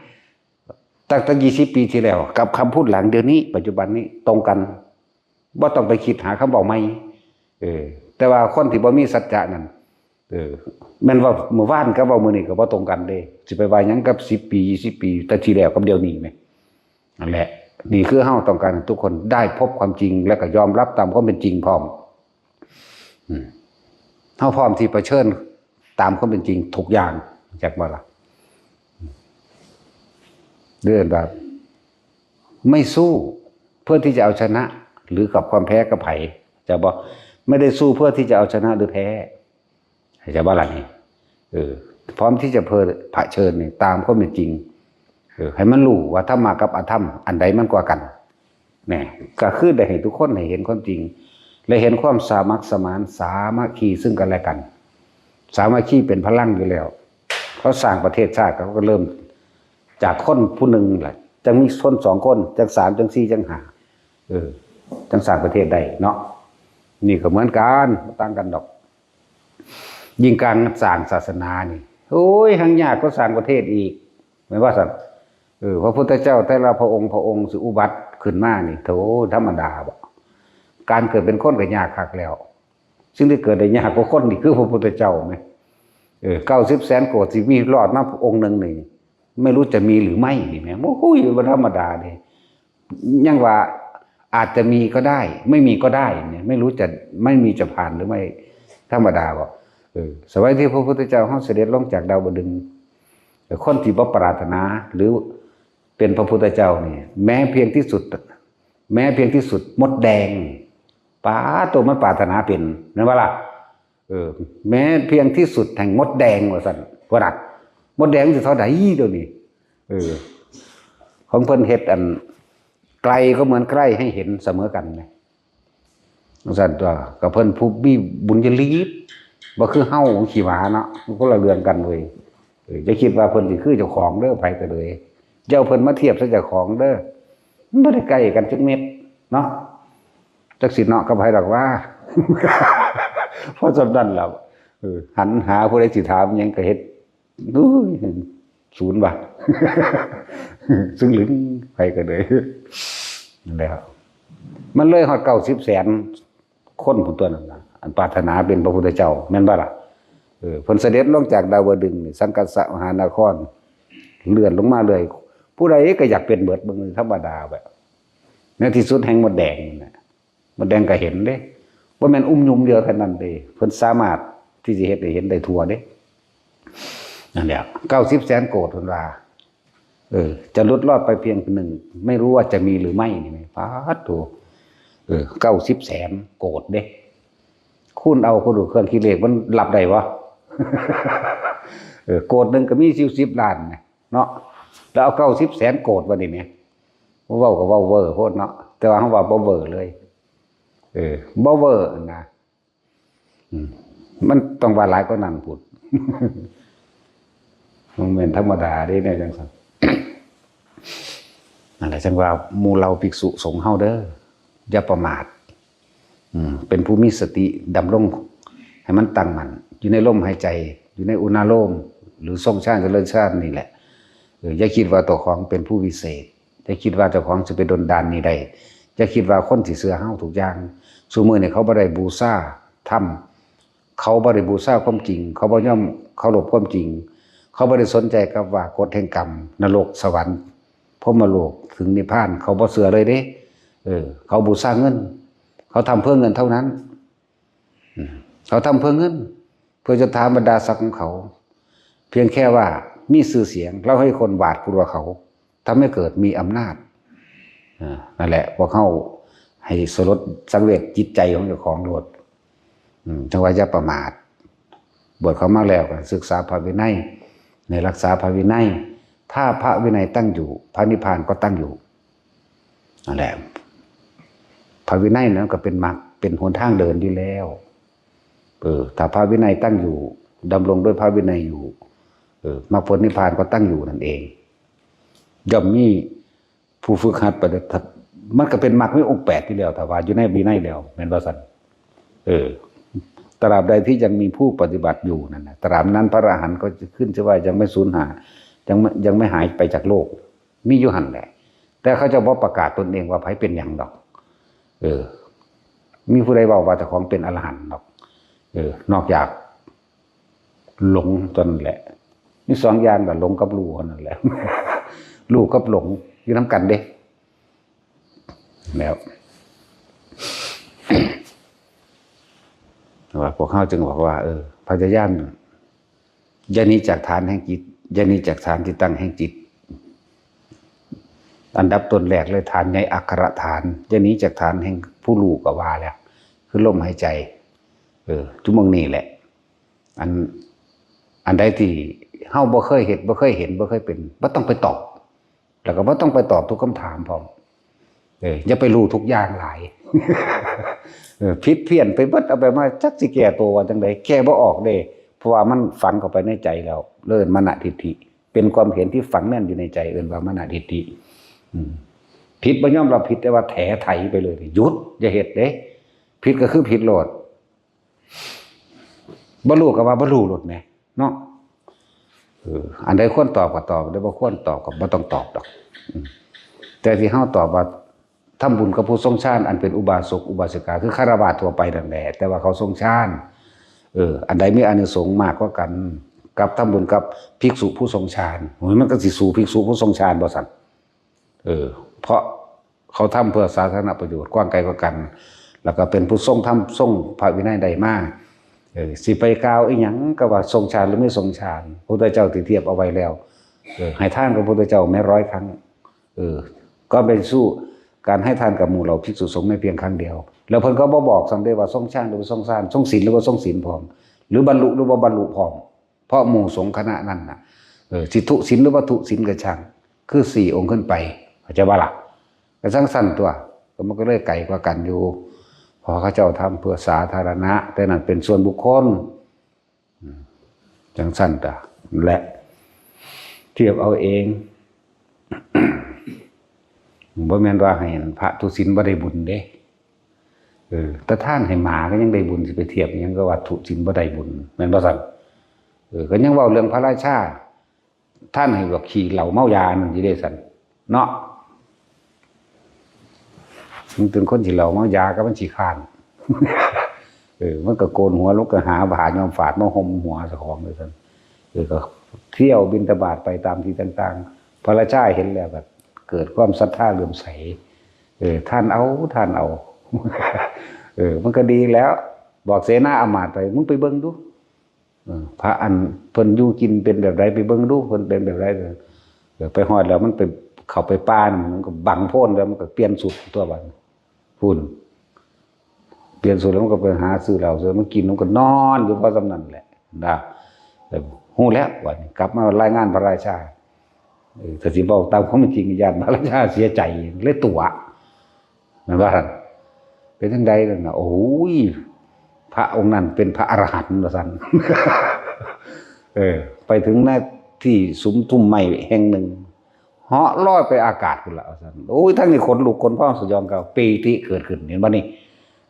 ตั้งแต่ยี่สิบปีที่แล้ว กับคำพูดหลังเดี๋ยวนี้ ปัจจุบันนี้ตรงกัน บ่ต้องไปคิดหาคำเว้าใหม่ เออ แต่ว่าคนที่บ่มีสัจจะนั่น เออ แม่นว่ามื้อวานกับเว้ามื้อนี้ก็บ่ตรงกันเด้ สิไปว่าหยังกับสิบปี ยี่สิบปี แต่ที่แล้วกับเดี๋ยวนี้แหม นั่นแหละ นี่คือเฮาต้องการให้ทุกคนได้พบความจริง และก็ยอมรับตามความเป็นจริงพร้อม อืม เฮาพร้อมที่เผชิญตามความเป็นจริงทุกอย่าง จักบ่ล่ะ เรื่องแบบ ไม่สู้เพื่อที่จะเอาชนะ หรือกับความแพ้กับไผ จะบอก ไม่ได้สู้เพื่อที่จะเอาชนะหรือแพ้ จะว่าล่ะนี่ เออ พร้อมที่จะเผชิญนี่ตามความเป็นจริง เออ ให้มันรู้ว่าธรรมะกับอธรรม อันใดมันกว่ากัน เนี่ย ก็คือได้ให้ทุกคนให้เห็นความจริง และเห็นความสามัคสมาน สามัคคีซึ่งกันและกัน สามัคคีเป็นพลังอยู่แล้ว เขาสร้างประเทศชาติเขาก็เริ่มจากคนผู้หนึ่งแหละ จั่งมีคนสองคน จั่งสาม จั่งสี่ จั่งห้า เออ จั่งสร้างประเทศได้เนาะ นี่ก็เหมือนกัน บ่ต่างกันดอก ยิ่งการสร้างศาสนานี่ โอ้ย หังยากกว่าสร้างประเทศอีก แม่นว่าซั่น เออ พระพุทธเจ้าแต่ละพระองค์พระองค์สิอุบัติขึ้นมานี่ โถ ธรรมดาบ่ การเกิดเป็นคนก็ยากคักแล้ว สิ่งที่เกิดได้ยากกว่าคนนี่คือพระพุทธเจ้าแหม เออ เก้าสิบแสนโกดสิมีรอดมาองค์หนึ่งนี่ ไม่รู้จะมีหรือไม่นี่แหม โอ้โห บ่ธรรมดาเด้ ยังว่าอาจจะมีก็ได้ ไม่มีก็ได้เนี่ย ไม่รู้จะ ไม่มีจะผ่านหรือไม่ ธรรมดาบ่ เออ สมัยที่พระพุทธเจ้าเฮาเสด็จลงจากดาวดึงส์ คนที่บ่ปรารถนา หรือเป็นพระพุทธเจ้านี่ แม้เพียงที่สุด แม้เพียงที่สุด มดแดง ปาดโต มันปรารถนาเป็น แม่นบ่ล่ะ เออ แม้เพียงที่สุดแห่งมดแดง ว่าซั่น ว่าน่ะ มดแดงสิเท่าใด เดี๋ยวนี้ เออ ของเพิ่นเฮ็ดอัน ไกลก็เหมือนใกล้ให้เห็นเสมอกันไง ว่าซั่นตัว ก็เพิ่นผู้มีบุญญาลีด บ่คือเฮาขี้หมาเนาะ มันคนละเรื่องกันเว้ย เออ อย่าคิดว่าเพิ่นสิคือเจ้าของเด้อ ไผก็เลย อย่าเอาเพิ่นมาเทียบใส่เจ้าของเด้อ มันบ่ได้ใกล้กันจักเม็ดเนาะ จักสิเนาะกับไผดอกว่า เพราะส่ำนั้นล่ะ เออ หันหาผู้ใดสิถามหยังก็เฮ็ด อุ้ย ศูนย์ว่ะ ซึ่งหลึง ไผก็เลย นั่นแหละครับ มันเลยฮอดเก้าสิบแสน คนพุ้นตัวนั้นน่ะ อันปรารถนาเป็นพระพุทธเจ้า แม่นบ่ล่ะ เออ เพิ่นเสด็จลงจากดาวดึงส์นี่ สังกัสสะมหานคร เลื่อนลงมาเลย ผู้ใดก็อยากเป็นเบิด เบิ่งธรรมดาแบบ ในที่สุดแห่งมดแดงนั่นแหละ มดแดงก็เห็นเด้ บ่แม่นอุ้มยุมเดียวเท่านั้นเด้ เพิ่นสามารถที่สิเฮ็ดให้เห็นได้ทั่วเด้ นั่นแหละ เก้าสิบแสนโกดเพิ่นว่า เออ จะหลุดรอดไปเพียงหนึ่ง ไม่รู้ว่าจะมีหรือไม่ นี่แหม ปาดโธ่ เออ เก้าสิบแสนโกดเด้ คูณเอา คูณดูเครื่องคิดเลขมันรับได้บ่ เออ โกดหนึ่งก็มีสิบ สิบล้านนะเนาะ แล้วเอาเก้าสิบแสนโกดบัดนี้แหม เว้าก็เว้าเวอร์โพดเนาะ แต่ว่าเฮาว่าบ่เวอร์เลย เออ บ่เวอร์นะ อืม มันต้องว่าหลายกว่านั้นพุ้น มันแม่นธรรมดาเด้ แนวจั่งซั่น นั่นแหละ จั่งว่าหมู่เหล่าภิกษุสงฆ์เฮาเด้อ อย่าประมาท อืม เป็นผู้มีสติดำรงให้มันตั้งมั่น อยู่ในลมหายใจ อยู่ในอุณาโลม หรือทรงฌานเจริญฌานนี่แหละ เออ อย่าคิดว่าตัวของเป็นผู้วิเศษ อย่าคิดว่าเจ้าของสิไปดลดานนี่ได้ อย่าคิดว่าคนสิเชื่อเฮาทุกอย่าง ซุมื้อนี้เขาบ่ได้บูชาธรรม เขาบ่ได้บูชาความจริง เขาบ่ยอมเคารพความจริง เขาบ่ได้สนใจกับว่ากฎแห่งกรรม นรก สวรรค์ พรหมโลก ถึงนิพพาน เขาบ่เชื่อเลยเด้ เออ เขาบูชาเงิน เขาทำเพื่อเงินเท่านั้น อืม เขาทำเพื่อเงิน เพื่อจะถามบรรดาศักดิ์ของเขา เพียงแค่ว่ามีชื่อเสียง แล้วให้คนหวาดกลัวเขา ทำให้เกิดมีอำนาจ อ่า นั่นแหละ พวกเฮาให้สลดสังเวชจิตใจของเจ้าของโลด อืม จั่งว่าอย่าประมาท บวชเข้ามาแล้วก็ศึกษาพระวินัย ในรักษาพระวินัย ถ้าพระวินัยตั้งอยู่ พระนิพพานก็ตั้งอยู่ นั่นแหละ พระวินัยนั้นก็เป็นมรรค เป็นหนทางเดินอยู่แล้ว เออ ถ้าพระวินัยตั้งอยู่ ดำรงด้วยพระวินัยอยู่ เออ มรรคผลนิพพานก็ตั้งอยู่นั่นเอง ย่อมมีผู้ฝึกหัดปฏิบัติ มันก็เป็นมรรคมีองค์แปดที่แล้ว ถ้าว่าอยู่ในวินัยแล้ว แม่นว่าซั่น เออ ตราบใดที่ยังมีผู้ปฏิบัติอยู่นั่นนะ ตราบนั้นพระอรหันต์ก็จะขึ้นชื่อว่ายังไม่สูญหาย ยังไม่ ยังไม่หายไปจากโลก มีอยู่หั่นแหละ แต่เขาเจ้าบ่ประกาศตนเองว่าไผเป็นหยังดอก เออ มีผู้ใดเว้าว่าเจ้าของเป็นอรหันต์ดอก เออ นอกจาก หลงตนแหละ มีสองอย่างก็หลงกับรู้เท่านั้นแหละ รู้กับหลงอยู่นำกันเด้ แล้ว ว่าพวกเขาจึงบอกว่า เออ พยายามอย่าหนีจากฐานแห่งจิต อย่าหนีจากฐานที่ตั้งแห่งจิต อันดับต้นแรกเลย ฐานใหญ่อัครฐาน อย่าหนีจากฐานแห่งผู้รู้ก็ว่าแล้ว คือลมหายใจ เออ จุ่มองนี่แหละ อัน อันใดที่เฮาบ่เคยเฮ็ด บ่เคยเห็น บ่เคยเป็น บ่ต้องไปตอบ แล้วก็บ่ต้องไปตอบทุกคำถามพร้อม เออ อย่าไปรู้ทุกอย่างหลาย เออ ผิดเพี้ยนไปเบิด เอาไปมาจักสิแก้ตัวว่าจังใด แก้บ่ออกเด้ เพราะว่ามันฝังเข้าไปในใจแล้ว เอิ้นมานะทิฏฐิ เป็นความเห็นที่ฝังแน่นอยู่ในใจ เอิ้นว่ามานะทิฏฐิ อืม ผิดบ่ยอมรับผิด แต่ว่าแถไถไปเลย หยุด อย่าเฮ็ดเด้ ผิดก็คือผิดโลด บ่รู้ก็ว่าบ่รู้โลดแหมเนาะ เออ อันใดควรตอบก็ตอบ อันใดบ่ควรตอบก็บ่ต้องตอบดอก อืม แต่ที่เฮาตอบว่าทำบุญกับผู้ทรงฌาน อันเป็นอุบาสกอุบาสิกา คือฆราวาสทั่วไปนั่นแหละ แต่ว่าเขาทรงฌาน เออ อันใดมีอานิสงส์มากกว่ากัน กับทำบุญกับภิกษุผู้ทรงฌาน โอ้ย มันก็สิสู้ภิกษุผู้ทรงฌานบ่ซั่น เออ เพราะเขาทำเพื่อสาธารณประโยชน์ กว้างไกลกว่ากัน แล้วก็เป็นผู้ทรงธรรม ทรงพระวินัยได้มา เออ สิไปกล่าวอีหยังก็ว่าทรงฌานหรือไม่ทรงฌาน พระพุทธเจ้าที่เทียบเอาไว้แล้ว เออ ให้ทานกับพระพุทธเจ้าแม้ร้อยครั้ง เออ ก็เป็นสู้การให้ทานกับหมู่เหล่าภิกษุสงฆ์แม้เพียงครั้งเดียว แล้วเพิ่นก็บ่บอกซ้ำเด้ว่าทรงฌานหรือบ่ทรงฌาน ทรงศีลหรือบ่ทรงศีลพร้อม หรือบรรลุหรือบ่บรรลุพร้อม เพราะหมู่สงฆ์คณะนั้นน่ะ เออ สิทุศีลหรือบ่ทุศีลก็ช่าง คือสี่องค์ขึ้นไป เข้าใจบ่ล่ะ ก็จั่งซั่นตัว ก็มันก็เลยไกลกว่ากันอยู่ เพราะเขาเจ้าทำเพื่อสาธารณะ แต่นั่นเป็นส่วนบุคคล อืม จั่งซั่นตะ และเทียบเอาเอง บ่แม่นว่าให้พระทุศีลบ่ได้บุญเด้ เออ แต่ทานให้หมาก็ยังได้บุญ สิไปเทียบหยังกับว่าทุศีลบ่ได้บุญ แม่นบ่ซั่น เออ ก็ยังเว้าเรื่องพระราชา ทานให้บักขี้เหล้าเมายานั่นอยู่เด้ซั่น เนาะ มันเป็นคนขี้เหล้าเมายาก็มันขี้คร้าน เออ มันก็โกนหัว ลงก็หาผ้าย้อมฝาดมาห่มหัวเจ้าของเลยซั่น เออ ก็เที่ยวบิณฑบาตไปตามที่ต่างๆ พระราชาเห็นแล้วก็เกิดความศรัทธาเลื่อมใส เออ ทานเอา ทานเอา เออ มันก็ดีแล้ว บอกเสนาอามาตย์ไป มึงไปเบิ่งดู เออ พระอันเพิ่นอยู่กินเป็นแบบใด ไปเบิ่งดู เพิ่นเป็นแบบใด เออ ไปฮอดแล้วมันไป เข้าไปป่านี่ มันก็บังโพนแล้ว มันก็เปลี่ยนชุดตัวบัดนี้ พุ้น เปลี่ยนชุดแล้วมันก็ไปหาซื้อเหล้า ซื้อมากิน มันก็นอนอยู่พอส่ำนั้นแหละ นะ เออ ฮู้แล้ว บัดนี้กลับมารายงานพระราชา เออ ถ้าสิเว้าตามความเป็นจริง ย้านพระราชาเสียใจ เลยตั๋ว แม่นบ่หั่น เป็นจั่งใดนั่นน่ะ โอ้ย พระองค์นั้นเป็นพระอรหันต์ ว่าซั่น เออ ไปถึงหน้าที่สุมทุ่มไม้แห่งหนึ่ง เหาะลอยไปอากาศพุ้นล่ะ ว่าซั่น โอ้ย ทั้งนี้ขนลุกขนพองสยองกราว ปีติเกิดขึ้น เห็นบ่นี่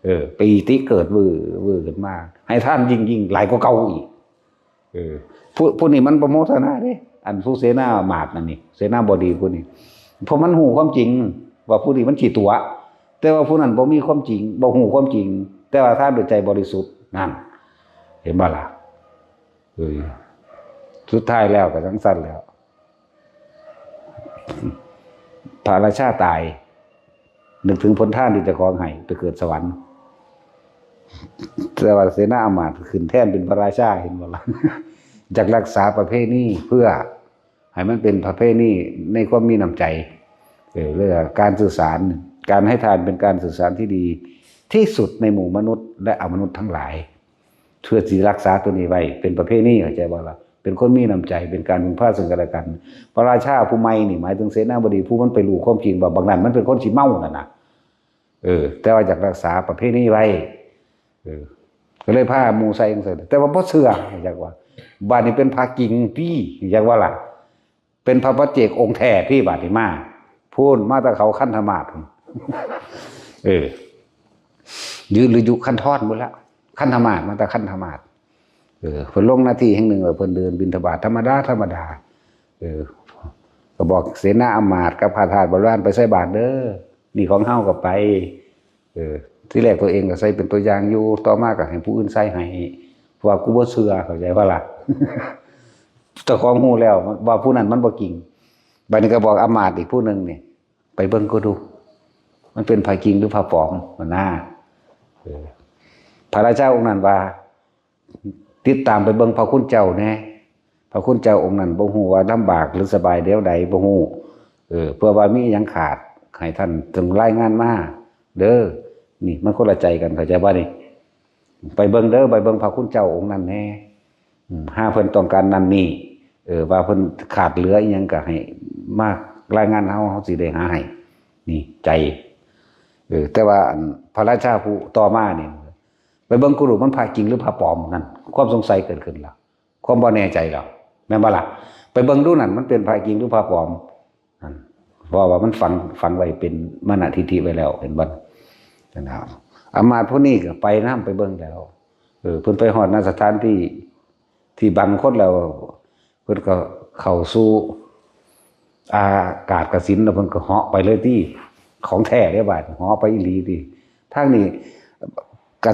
เออ ปีติเกิดวื้อวื้อขึ้นมา ให้ทานยิ่งๆ หลายกว่าเก่าอีก เออ ผู้ ผู้นี้มันบ่โมทนาเด้ อันผู้เสนามาตย์นั่นนี่ เสนาบดีผู้นี้ เพราะมันฮู้ความจริงว่าผู้นี้มันขี้ตั๋ว แต่ว่าผู้นั้นบ่มีความจริง บ่ฮู้ความจริง แต่ว่าทานด้วยใจบริสุทธิ์ นั่น เห็นบ่ล่ะ เออ สุดท้ายแล้วก็จั่งซั่นแล้ว พระราชาตาย นึกถึงผลทานที่เจ้าของให้ ไปเกิดสวรรค์ แต่ว่าเสนาอามาตย์ขึ้นแท่นเป็นพระราชา เห็นบ่ล่ะ อยากรักษาประเพณีเพื่อให้มันเป็นประเพณีในความมีน้ำใจ เออ เรื่องการสื่อสาร การให้ทานเป็นการสื่อสารที่ดีที่สุดในหมู่มนุษย์และอมนุษย์ทั้งหลาย เพื่อสิรักษาตัวนี้ไว้ เป็นประเพณี เข้าใจบ่ล่ะ เป็นคนมีน้ำใจ เป็นการพึ่งพาซึ่งกันและกัน พระราชาผู้ใหม่นี่ หมายถึงเสนาบดีผู้มันไปรู้ความจริงว่าบักนั้นมันเป็นคนขี้เมานั่นน่ะ เออ แต่ว่าอยากรักษาประเพณีไว้ เออ ก็เลยพาหมู่ใส่จั่งซั่น แต่ว่าบ่เชื่อ อยากว่า บาดนี้เป็นพระจริงติ อยากว่าล่ะ เป็นพระปัจเจกองค์แท้ติ บาดนี้มา พู้นมาแต่เขาคันธมาศ เออ หรือ หรืออยู่คันธรพุ้นละ คันธมาศ มาแต่คันธมาศ เออ เพิ่นลงหน้าที่แห่งหนึ่ง แล้วเพิ่นเดินบิณฑบาตธรรมดา ธรรมดา เออ ก็บอกเสนาอำมาตย์กับข้าทาสบริวาร ไปใส่บาตรเด้อ นี่ของเฮาก็ไป เออ ที่แรกตัวเองก็ใส่เป็นตัวอย่างอยู่ ต่อมาก็ให้ผู้อื่นใส่ให้ เพราะว่ากูบ่เชื่อ เข้าใจบ่ล่ะ เจ้าของฮู้แล้วว่าผู้นั้นมันบ่จริง บัดนี้ก็บอกอำมาตย์อีกผู้หนึ่งนี่ ไปเบิ่งก็ดู มันเป็นพระจริงหรือพระปลอม หั้นนะ เออ พระราชาองค์นั้นว่า ติดตามไปเบิ่งพระคุณเจ้าแหน่ พระคุณเจ้าองค์นั้นบ่ฮู้ว่าลำบากหรือสบายแนวใด บ่ฮู้ เออ เพื่อว่ามีหยังขาด ให้ท่านจงรายงานมาเด้อ นี่มันคนละใจกัน เข้าใจบ่นี่ ไปเบิ่งเด้อ ไปเบิ่งพระคุณเจ้าองค์นั้นแหน่ อืม หาเพิ่นต้องการนั่นนี่ เออ ว่าเพิ่นขาดเหลืออิหยังก็ให้มารายงานเฮา เฮาสิได้หาให้ นี่ใจ เออ แต่ว่าอันพระราชาผู้ต่อมานี่ ไปเบิ่งกูดู มันพระจริงหรือพระปลอมนั่น ความสงสัยเกิดขึ้นแล้ว ความบ่แน่ใจแล้ว แม่นบ่ล่ะ ไปเบิ่งดูนั่น มันเป็นพระจริงหรือพระปลอมนั่น เพราะว่ามันฝัง ฝังไว้เป็นมานะทิฏฐิไว้แล้ว เห็นบ่ นั่นน่ะ อำมาตย์ผู้นี้ก็ไปนำ ไปเบิ่งแล้ว เออ เพิ่นไปฮอด ณ สถานที่ ที่บังคนแล้ว เพิ่นก็เข้าสู่อากาศกสิณ แล้วเพิ่นก็เหาะไปเลยติ ของแท้เด้บาด เหาะไปอีหลีติ ทางนี้ กะ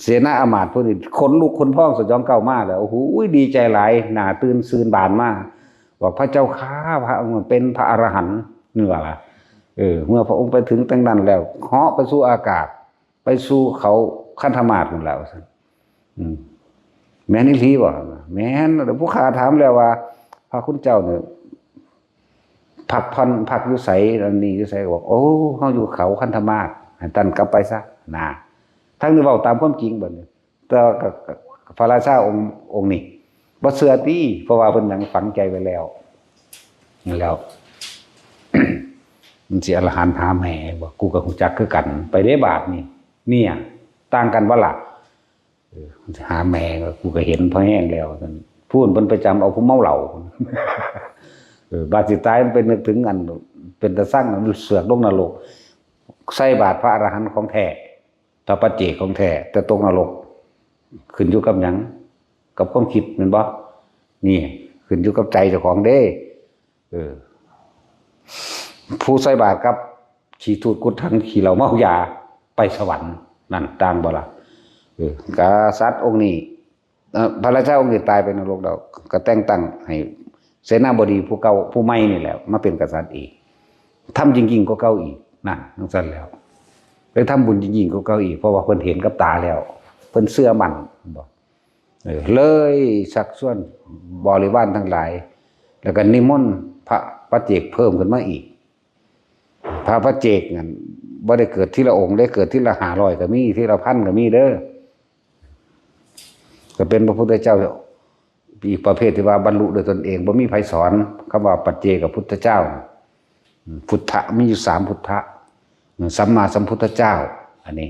เสนาอำมาตย์ผู้นี้ขนลุกขนพองสยองก้าวมาแล้ว โอ้โห ดีใจหลาย หน้าตื่นซื่นบานมา บอก พระเจ้าข้า พระองค์เป็นพระอรหันต์ นี่ว่าล่ะ เออ เมื่อพระองค์ไปถึงตรงนั้นแล้ว เหาะไปสู่อากาศ ไปสู่เขาคันธมาศพุ้นแล้ว อืม แม่นอีหลีบ่ แม่น แล้วผู้ข้าถามแล้วว่า พระคุณเจ้าเนี่ย พักผ่อน พักอยู่ไส อันนี้อยู่ไส บอก โอ้ เฮาอยู่เขาคันธมาศ ให้ท่านกลับไปซะ นะ ทั้งนี้เว้าตามความจริงบัดนี้ แต่ว่าก็ ก็ พระราชาองค์ องค์นี้ บ่เชื่อติ เพราะว่าเพิ่นหยังฝังใจไว้แล้ว แล้ว มันสิอรหันต์หาแม่บ่ กูก็ฮู้จักคือกัน ไปเด้บาดนี้ เนี่ย ต่างกันบ่ล่ะ เออ หาแม่ก็ กูก็เห็นพอแห้งแล้ว พู้นเพิ่นไปจำเอาผู้เมาเหล้า เออ บาดสิตายมันไปนึกถึงอัน เป็นตาซัง มันเสือกลงนรก ใส่บาตรพระอรหันต์ของแท้ พระปัจเจกของแท้ แต่ตกนรก ขึ้นอยู่กับหยัง กับความคิดแม่นบ่ นี่ ขึ้นอยู่กับใจเจ้าของเด้ เออ ผู้ใส่บาตรกับขี้ทูดกุดถัง ขี้เหล้าเมายา ไปสวรรค์ นั่นต่างบ่ล่ะ เออ กษัตริย์องค์นี้ เอ่อ พระราชาองค์นี้ตายไปนรกแล้ว ก็แต่งตั้งให้เสนาบดีผู้เก่า ผู้ใหม่นี่แหละ มาเป็นกษัตริย์อีก ทำยิ่งๆกว่าเก่าอีก นั่น จั่งซั่นแล้ว ได้ทำบุญยิ่งๆกว่าเก่าอีก เพราะว่าเพิ่นเห็นกับตาแล้ว เพิ่นเชื่อมั่น บอก เออ เลยชักชวนบริวารทั้งหลาย แล้วก็นิมนต์พระปัจเจกเพิ่มขึ้นมาอีก พระปัจเจกนั่นบ่ได้เกิดทีละองค์เด้ เกิดทีละห้าร้อยก็มี ทีละพันก็มีเด้อ ก็เป็นพระพุทธเจ้าอีกประเภทที่ว่าบรรลุโดยตนเอง บ่มีไผสอน คำว่าปัจเจกพุทธเจ้า พุทธะมีอยู่สามพุทธะ สัมมาสัมพุทธเจ้า อันนี้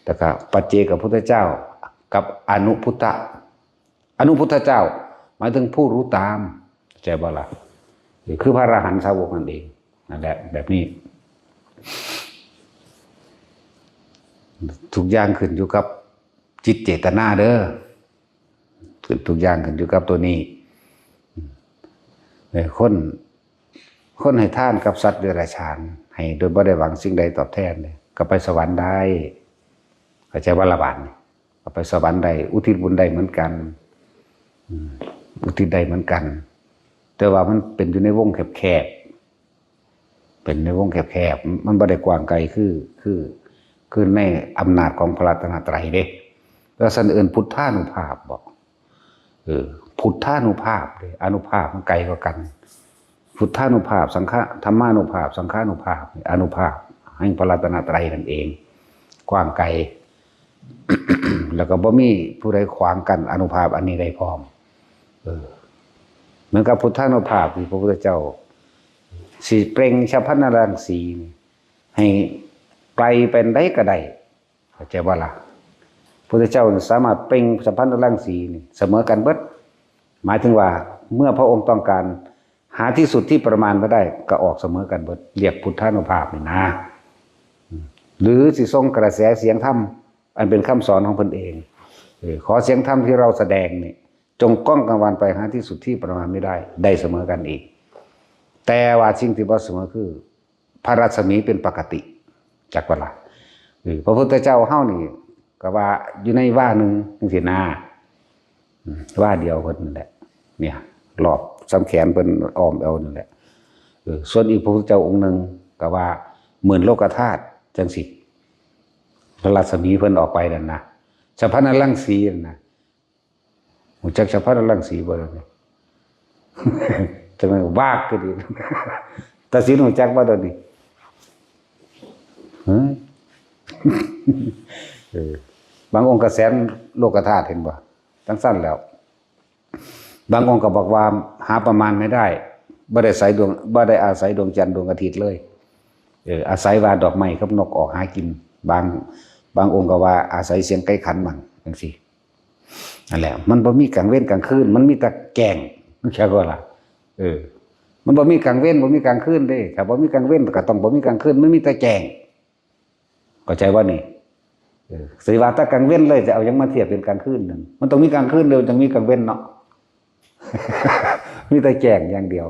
แล้วก็ปัจเจกพุทธเจ้า กับอนุพุทธะ อนุพุทธเจ้า หมายถึงผู้รู้ตาม เข้าใจบ่ล่ะ คือพระอรหันต์สาวกนั่นเอง นั่นแหละ แบบนี้ ทุกอย่างขึ้นอยู่กับจิตเจตนาเด้อ ขึ้นทุกอย่างขึ้นอยู่กับตัวนี้ เออ คน คนให้ทานกับสัตว์เดรัจฉาน ให้โดยบ่ได้หวังสิ่งใดตอบแทนเนี่ย ก็ไปสวรรค์ได้ เข้าใจบ่ล่ะบาดนี้ ก็ไปสวรรค์ได้ อุทิศบุญได้เหมือนกัน อืม อุทิศได้เหมือนกัน แต่ว่ามันเป็นอยู่ในวงแคบๆ เป็นในวงแคบๆ มันบ่ได้กว้างไกลคือ คือ คือในอำนาจของพระรัตนตรัยเด้ แล้วซั่นเอิ้นพุทธานุภาพบ่ เออ พุทธานุภาพเด้ อานุภาพมันไกลกว่ากัน พุทธานุภาพ สังฆะ ธรรมานุภาพ สังฆานุภาพ อานุภาพแห่งพระรัตนตรัยนั่นเอง กว้างไกล แล้วก็บ่มีผู้ใดขวางกั้นอานุภาพอันนี้ได้พร้อม เออ เหมือนกับพุทธานุภาพที่พระพุทธเจ้า สิเปล่งฉัพพนรังสีนี่ ให้ไกลไปใดก็ได้ เข้าใจบ่ล่ะ? พุทธเจ้าสามารถเปล่งสัพพัญญรังสีนี่เสมอกันเบิด หมายถึงว่าเมื่อพระองค์ต้องการหาที่สุดที่ประมาณไม่ได้ ก็ออกเสมอกันเบิด เรียกพุทธานุภาพนี่นะ หรือสิส่งกระแสเสียงธรรมอันเป็นคำสอนของเพิ่นเอง เออ ขอเสียงธรรมที่เราแสดงนี่จงก้องกังวานไปหาที่สุดที่ประมาณไม่ได้ ได้เสมอกันอีก แต่ว่าสิ่งที่บ่เสมอคือ พระรัศมีเป็นปกติ จักบ่ล่ะ เออ พระพุทธเจ้าเฮานี่ก็ว่าอยู่ในวาหนึ่งจังซี่นะ อืม วาเดียวเพิ่นนั่นแหละ เนี่ย รอบส่ำแขนเพิ่นอ้อมแอวนั่นแหละ เออ ส่วนอีกพระพุทธเจ้าองค์หนึ่งก็ว่าหมื่นโลกธาตุจังซี่ พระรัศมีเพิ่นออกไปนั่นนะ สัพพัญญรังสีนั่นนะ รู้จักสัพพัญญรังสีบ่ล่ะนี่? จังได๋วากคือดี ตาสินรู้จักบ่ตอนนี้? ฮะ? เออ บางองค์ก็แสนโลกธาตุ เห็นบ่? จั่งซั้นแล้ว บางองค์ก็บอกว่าหาประมาณไม่ได้ บ่ได้อาศัยดวง บ่ได้อาศัยดวงจันทร์ดวงอาทิตย์เลย เออ อาศัยว่าดอกไม้กับนกออกหากิน บาง บางองค์ก็ว่าอาศัยเสียงไก่ขันมั่งจังซี่ นั่นแหละ มันบ่มีกลางเว็นกลางคืน มันมีแต่แจ้ง เข้าใจบ่ล่ะ? เออ มันบ่มีกลางเว็น บ่มีกลางคืนเด้ ถ้าบ่มีกลางเว็นก็ต้องบ่มีกลางคืน มันมีแต่แจ้ง เข้าใจบ่นี่? เออ สิว่าแต่กลางเว็นเลย จะเอาหยังมาเทียบเป็นกลางคืนนั่น มันต้องมีกลางคืนเดียว จั่งมีกลางเว็นเนาะ มีแต่แจ้งอย่างเดียว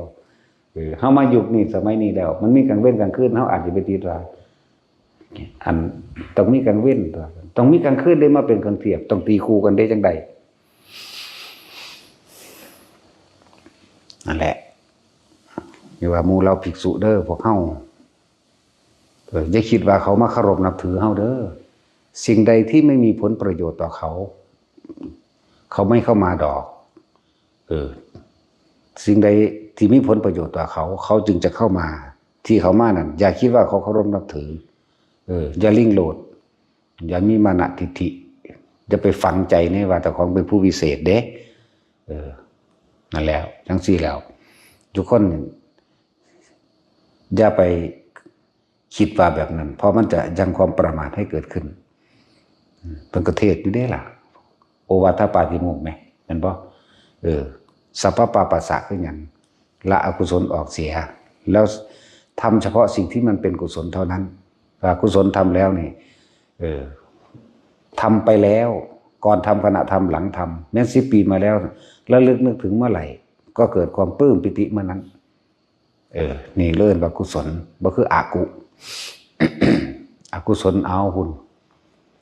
เออ เฮามายุคนี้สมัยนี้แล้ว มันมีกลางเว็นกลางคืน เฮาอาจจะไปติดว่า อัน ต้องมีกลางเว็นตัว ต้องมีกลางคืนได้มาเป็นเครื่องเทียบ ต้องตีคู่กันได้จั่งใด? นั่นแหละ นี่ว่าหมู่เหล่าภิกษุเด้อ พวกเฮา เออ อย่าคิดว่าเขามาเคารพนับถือเฮาเด้อ สิ่งใดที่ไม่มีผลประโยชน์ต่อเขา เขาไม่เข้ามาดอก เออ สิ่งใดที่มีผลประโยชน์ต่อเขา เขาจึงจะเข้ามา ที่เขามานั่น อย่าคิดว่าเขาเคารพนับถือ เออ อย่าลิงโลด อย่ามีมานะทิฐิ อย่าไปฝังใจในว่าเจ้าของเป็นผู้วิเศษเด้ เออ นั่นแหละ จั่งซี้แล้ว ทุกคน อย่าไปคิดว่าแบบนั้น เพราะมันจะยังความประมาทให้เกิดขึ้น อืม เพิ่นก็เทศน์อยู่เด้ล่ะ โอวาทปาติโมกข์แหม แม่นบ่? เออ สัพพปาปัสสะคือหยัง? ละอกุศลออกเสีย แล้วทำเฉพาะสิ่งที่มันเป็นกุศลเท่านั้น อกุศลทำแล้วนี่ เออ ทำไปแล้ว ก่อนทำ ขณะทำ หลังทำ แม้นสิบปีมาแล้ว ระลึกนึกถึงเมื่อไหร่ ก็เกิดความปลื้มปีติเมื่อนั้น เออ นี่เอิ้นว่ากุศล บ่คืออกุ อกุศล เอาพุ้น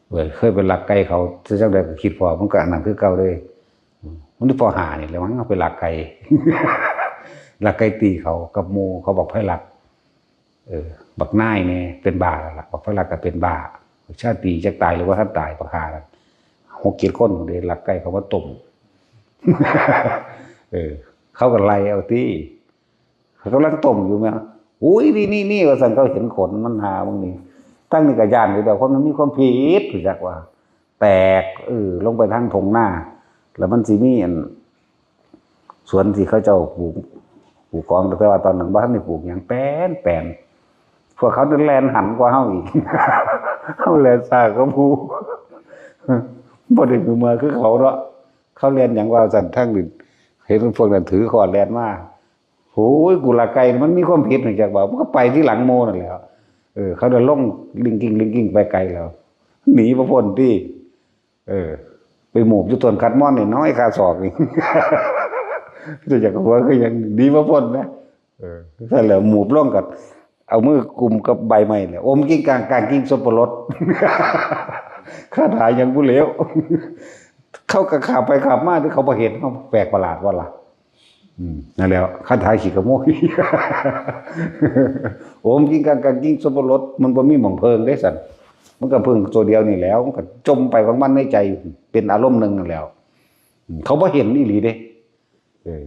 เว้ย เคยไปลักไก่เขา จั่งใดก็คิดพ้อ มันก็อันนั้นคือเก่าเด้ อืม มันพ้อหานี่แหละมั้ง เอาไปลักไก่ ลักไก่ตีเขากับหมู่เขา บักไผลัก เออ บักนายนี่เป็นบ้าแล้วล่ะ บักไผลักก็เป็นบ้า ชาติจักตายหรือว่าทันตาย บักห่านั่น หกเจ็ดคนเด้ ลักไก่เขามาต้ม เออ เขาก็ไล่เอาติ เขากำลังต้มอยู่แม่น อุ้ย นี่ นี่ นี่ ว่าซั่น เขาเห็นขนมัน ห่ามึงนี่ ตั้งนี่ก็ย้านอยู่แล้ว เพราะมันมีความผิด รู้จักว่า แตก เออ ลงไปทางทุ่งนา แล้วมันสิมีอัน สวนที่เขาเจ้าปลูก ปลูกของ แต่ว่าตอนนั้นบ่ทันได้ปลูกหยัง แป้น แป้น พวกเขาแล่นหันกว่าเฮาอีก เฮาแล่นช้ากว่าหมู่ บ่ได้มือมาคือเขาเนาะ เขาแล่นหยังว่าซั่น ทางนี้ เห็นพวกนั้นถือค้อนแล่นมา โอ้ย กูลักไก่ มันมีความผิด รู้จักบ่ มันก็ไปทีหลังหมู่นั่นแหละ เออ เขาได้ลงลิงกิง ลิงกิง ไปไกลแล้ว หนีบ่พ้นติ เออ ไปหมูบอยู่ต้นคัดมอนนี่ น้อยคาศอกนี่ รู้จักหัวคือหยัง หนีบ่พ้นนะ เออ ซั่นแหละ หมูบลงก็เอามือกุมกับใบไม้แหละ อมกิ่งก้าง ก้างกิ่งสับปะรด คาถาหยังบ่แล้ว เขาก็ข้ามไปข้ามมา ที่เขาบ่เห็น เขาแปลกประหลาดว่าล่ะ อืม นั่นแหละ คาถาขี้ขโมย อมกิ่งก้าง ก้างกิ่งสับปะรด มันบ่มีหม่องเพิ่งเด้ซั่น มันก็เพิ่งตัวเดียวนี่แหล้ว มันก็จมไปของมันในใจ เป็นอารมณ์หนึ่งนั่นแหล้ว อืม เขาบ่เห็นอีหลีเด้ เออ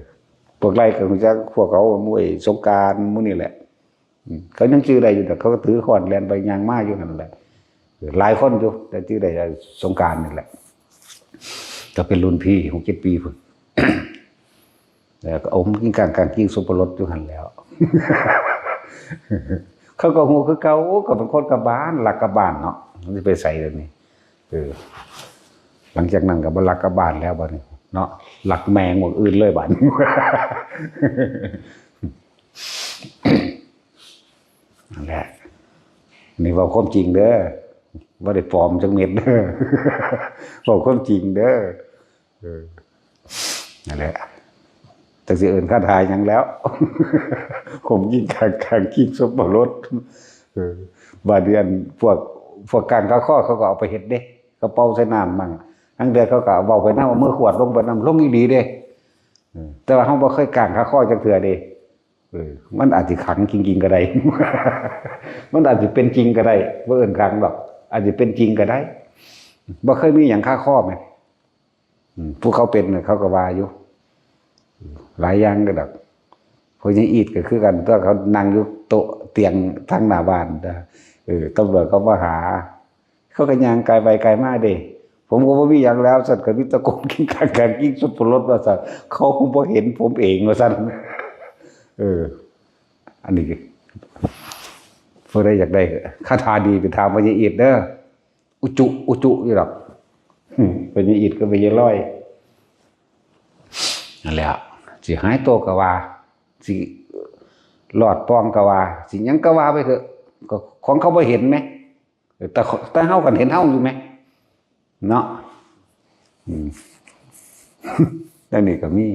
พวกไล่ก็รู้จัก พวกเขาหมู่ไอ้สงกรานต์หมู่นี่แหละ อืม เขายังจื่อได้อยู่ แต่เขาก็ถือค้อนแล่นไปย่างมาอยู่นั่นแหละ เออ หลายคนอยู่ แต่จื่อได้สงกรานต์นี่แหละ ก็เป็นรุ่นพี่ หกเจ็ดปีพุ้น แล้วก็อมกิ่งก้าง ก้างกิ่งสับปะรดอยู่หั่นแหล้ว เขาก็ฮู้คือเก่า โอ้ ก็เป็นคนกับบ้าน รักกับบ้านเนาะ มันสิไปไสเดี๋ยวนี้ เออ หลังจากนั้นก็บ่ลักกลับบ้านแล้วบัดนี้ เนาะ ลักแม่งวดอื่นเลยบัดนี้ นั่นแหละ นี่เว้าความจริงเด้อ บ่ได้ปลอมจักเม็ดเด้อ เว้าความจริงเด้อ เออ นั่นแหละ จักสิเอิ้นคาถาหยังแล้ว ผมยิ่งกลางกลางยิ่งสบประรด เออ บาดเดือนพวก พวกกลางคาคอเขาก็เอาไปเฮ็ดเด้ เขาเป่าใส่น้ำมั่ง ลางเทื่อเขาก็เว้าไปนำ เอามือขวดลงไปนำ ลงอีหลีเด้ เออ แต่ว่าเฮาบ่เคยกลางคาคอจักเทื่อเด้ เออ มันอาจสิขังจริงๆก็ได้ มันอาจสิเป็นจริงก็ได้ บ่เอิ้นขังดอก อาจสิเป็นจริงก็ได้ บ่เคยมีหยังคาคอแหม อืม ผู้เขาเป็นน่ะเขาก็ว่าอยู่ หลายอย่างก็ดอก พวกยังอีดก็คือกัน ตัวเขานั่งอยู่โต๊ะเตียงทางหน้าบ้านนะ เออ ตำรวจเขามาหา เขาก็ย่างกายไปกายมาเด้ ผมก็บ่มีหยังแล้ว สัตว์ก็มีตะโกนกินกลางกลางยิ่งสบประรดว่าสัตว์ เขาคงบ่เห็นผมเองว่าสัตว์ เออ อันนี้ ผู้ใดอยากได้คาถาดีไปถามพญาอีดเด้อ อุจุ อุจุอยู่ดอก อืม พญาอีดก็พญาลอย นั่นแหละ สิหายตัวก็ว่า สิรอดปองก็ว่า สิหยังก็ว่าไปเถอะ ก็ของเขาบ่เห็นแหม แต่ แต่เฮากันเห็นเฮาอยู่แหม เนาะ อืม แล้วนี่ก็มี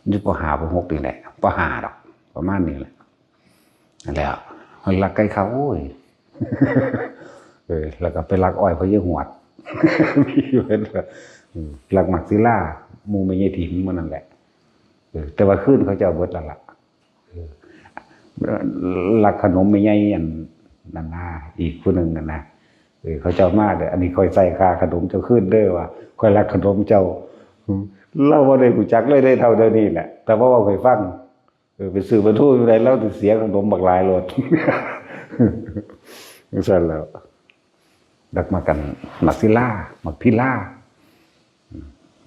อยู่ ป.ห้า ป.หก นี่แหละ ป.ห้า ดอก ประมาณนี้แหละ นั่นแหละ มันลักไก่เขา โอ้ย เออ แล้วก็ไปลักอ้อยพญาหวด มีอยู่เห็นบ่ อืม ลักหมากศิลา หมู่แม่ยายถิ่นหมู่นั่นแหละ เออ แต่ว่าคืนเขาเจ้าเบิดแล้วล่ะ เออ ลักขนมแม่ใหญ่อันนั้นนะ อีกผู้หนึ่งนั่นนะ เออ เขาเจ้ามาเด้อ อันนี้ข้อยใส่ค่าขนมเจ้าคืนเด้อ ว่าข้อยลักขนมเจ้า อืม เราบ่ได้รู้จักเลยได้เท่าเดี๋ยวนี้แหละ แต่ว่าเว้าให้ฟัง เออ ไปซื้อปลาทูอยู่ใด เราสิเสียขนมบักหลายโลด จั่งซั้นแหล้ว ดักมากัน หมากศิลา หมากพิลา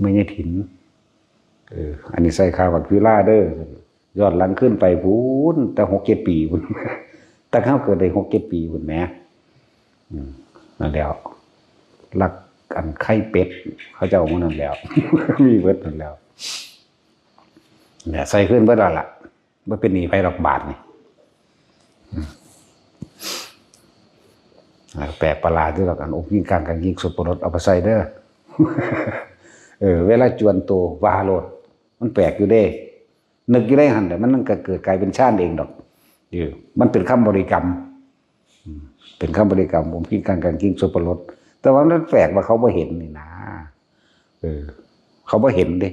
แม่ยายถิ่น เออ อันนี้ใส่ค่าหมากพิลาเด้อ ย้อนหลังคืนไปพู้น แต่หกเจ็ดปีพู้น แต่เฮาเกิดได้หกเจ็ดปีพู้นแหม อืม นั่นแหล้ว ลักอันไข่เป็ด เขาเจ้าหมู่นั่นแหล้ว มีเบิดนั่นแหล้ว เนี่ย ใส่คืนเบิดแล้วล่ะ บ่เป็นหนี้ไผดอกบาทนี่ อืม แปลกประหลาดอยู่ดอก อันองค์ยิ่งกลางกลางยิ่งสบประรด เอาไปใส่เด้อ เออ เวลาจวนโตว่าโลด มันแปลกอยู่เด้ นึกอยู่ในหั่นแหละ มันก็เกิดกลายเป็นฌานเองดอก เออ มันเป็นคำบริกรรม อืม เป็นคำบริกรรม องค์ยิ่งกลางกลางยิ่งสบประรด แต่ว่ามันแปลกว่าเขาบ่เห็นนี่นะ เออ เขาบ่เห็นเด้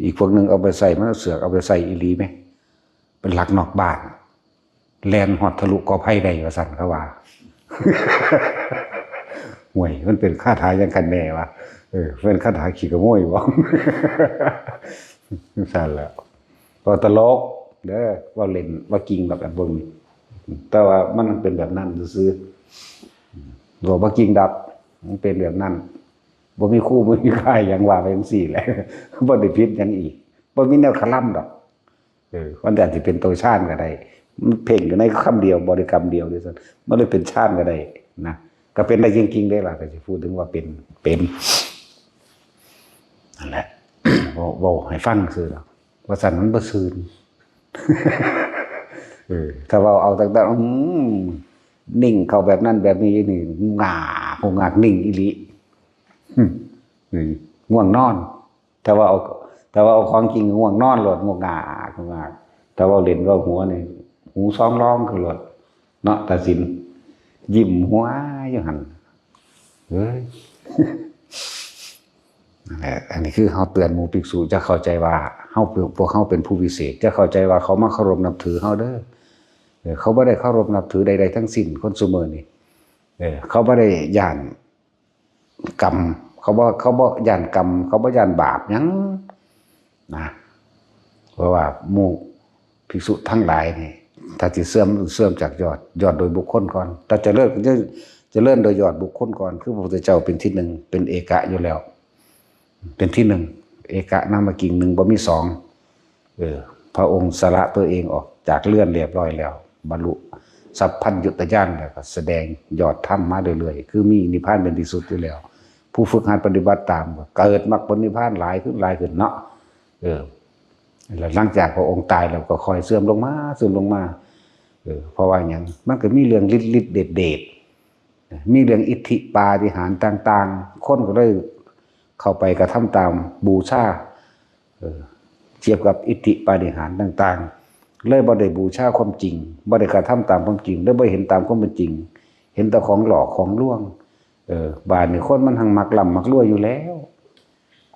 อีกพวกหนึ่งเอาไปใส่ มันเอาเสือกเอาไปใส่อีหลีแหม เป็นลักนอกบ้าน แล่นฮอดทะลุกอไผ่ได้ว่าซั่นเขาว่า ห่วย มันเป็นคาถาหยังกันแน่วะ เออ เป็นคาถาขี้ขโมยบ่ ซั่นแหล้ว เว้าตลกเด้อ เว้าเล่น เว้าจริงดอกอันพวกนี้ แต่ว่ามันเป็นแบบนั้นซื่อๆ เว้าบ่จริงดอก มันเป็นแบบนั้น บ่มีครูบ่มีค่ายหยัง ว่าไปจั่งซี้แหละ บ่ได้ผิดหยังอีก บ่มีแนวคาร่ำดอก เออ มันอาจสิเป็นตัวฌานก็ได้ มันเพ่งอยู่ในคำเดียว บริกรรมเดียวด้วยซ้ำ มันเลยเป็นฌานก็ได้นะ ก็เป็นได้จริงๆเด้ล่ะ ก็สิพูดถึงว่าเป็น เป็น นั่นแหละ เว้า เว้าให้ฟังซื่อดอก ว่าซั่นมันบ่ซื่น เออ ถ้าเว้าเอาตั้งแต่ อืม นิ่งเข้าแบบนั้นแบบนี้นี่ งาก งาก นิ่งอีหลี อืม นี่ ง่วงนอน ถ้าว่าเอา ถ้าว่าเอาของจริงง่วงนอนโลด ง่วงงาก ง่วงงาก ถ้าเว้าเล่นเว้าหัวนี่ หูซองร้องขึ้นโลด เนาะ ตาสิน ยิ้มหัวอยู่หั่น เฮ้ย นั่นแหละ อันนี้คือเฮาเตือนหมู่ภิกษุ จะเข้าใจว่าเฮาเป็น พวกเฮาเป็นผู้วิเศษ จะเข้าใจว่าเขามาเคารพนับถือเฮาเด้อ เออ เขาบ่ได้เคารพนับถือใดๆทั้งสิ้น คนซุมื้อนี้ เออ เขาบ่ได้ย้านกรรม เขาบ่ เขาบ่ย้านกรรม เขาบ่ย้านบาปหยังนะ เพราะว่าหมู่ภิกษุทั้งหลายนี่ ถ้าสิเสื่อม เสื่อมจากยอด ยอดโดยบุคคลก่อน ถ้าเจริญ เจริญโดยยอดบุคคลก่อน คือพระพุทธเจ้าเป็นที่หนึ่ง เป็นเอกะอยู่แล้ว เป็นที่หนึ่ง เอกะนามกิง หนึ่งบ่มีสอง เออ พระองค์สละตัวเองออกจากเรือนเรียบร้อยแล้ว บรรลุ สัพพัญญุตญาณ แล้วก็แสดงยอดธรรมมาเรื่อยๆ คือมีนิพพานเป็นที่สุดอยู่แล้ว ผู้ฝึกหัดปฏิบัติตามก็เกิดมรรคผลนิพพานหลายขึ้นหลายขึ้นเนาะ เออ แล้วหลังจากพระองค์ตายแล้วก็ค่อยเสื่อมลงมา เสื่อมลงมา เออ เพราะว่าหยัง มันก็มีเรื่องฤทธิ์ฤทธิ์เดชเดช มีเรื่องอิทธิปาฏิหาริย์ต่างๆ คนก็เลยเข้าไปกระทำตาม บูชา เออ เทียบกับอิทธิปาฏิหาริย์ต่างๆ เลยบ่ได้บูชาความจริง บ่ได้กระทำตามความจริง เลยบ่เห็นตามความเป็นจริง เห็นแต่ของหลอกของลวง เออ บาดนี้คนมันหังมักร่ำมักรวยอยู่แล้ว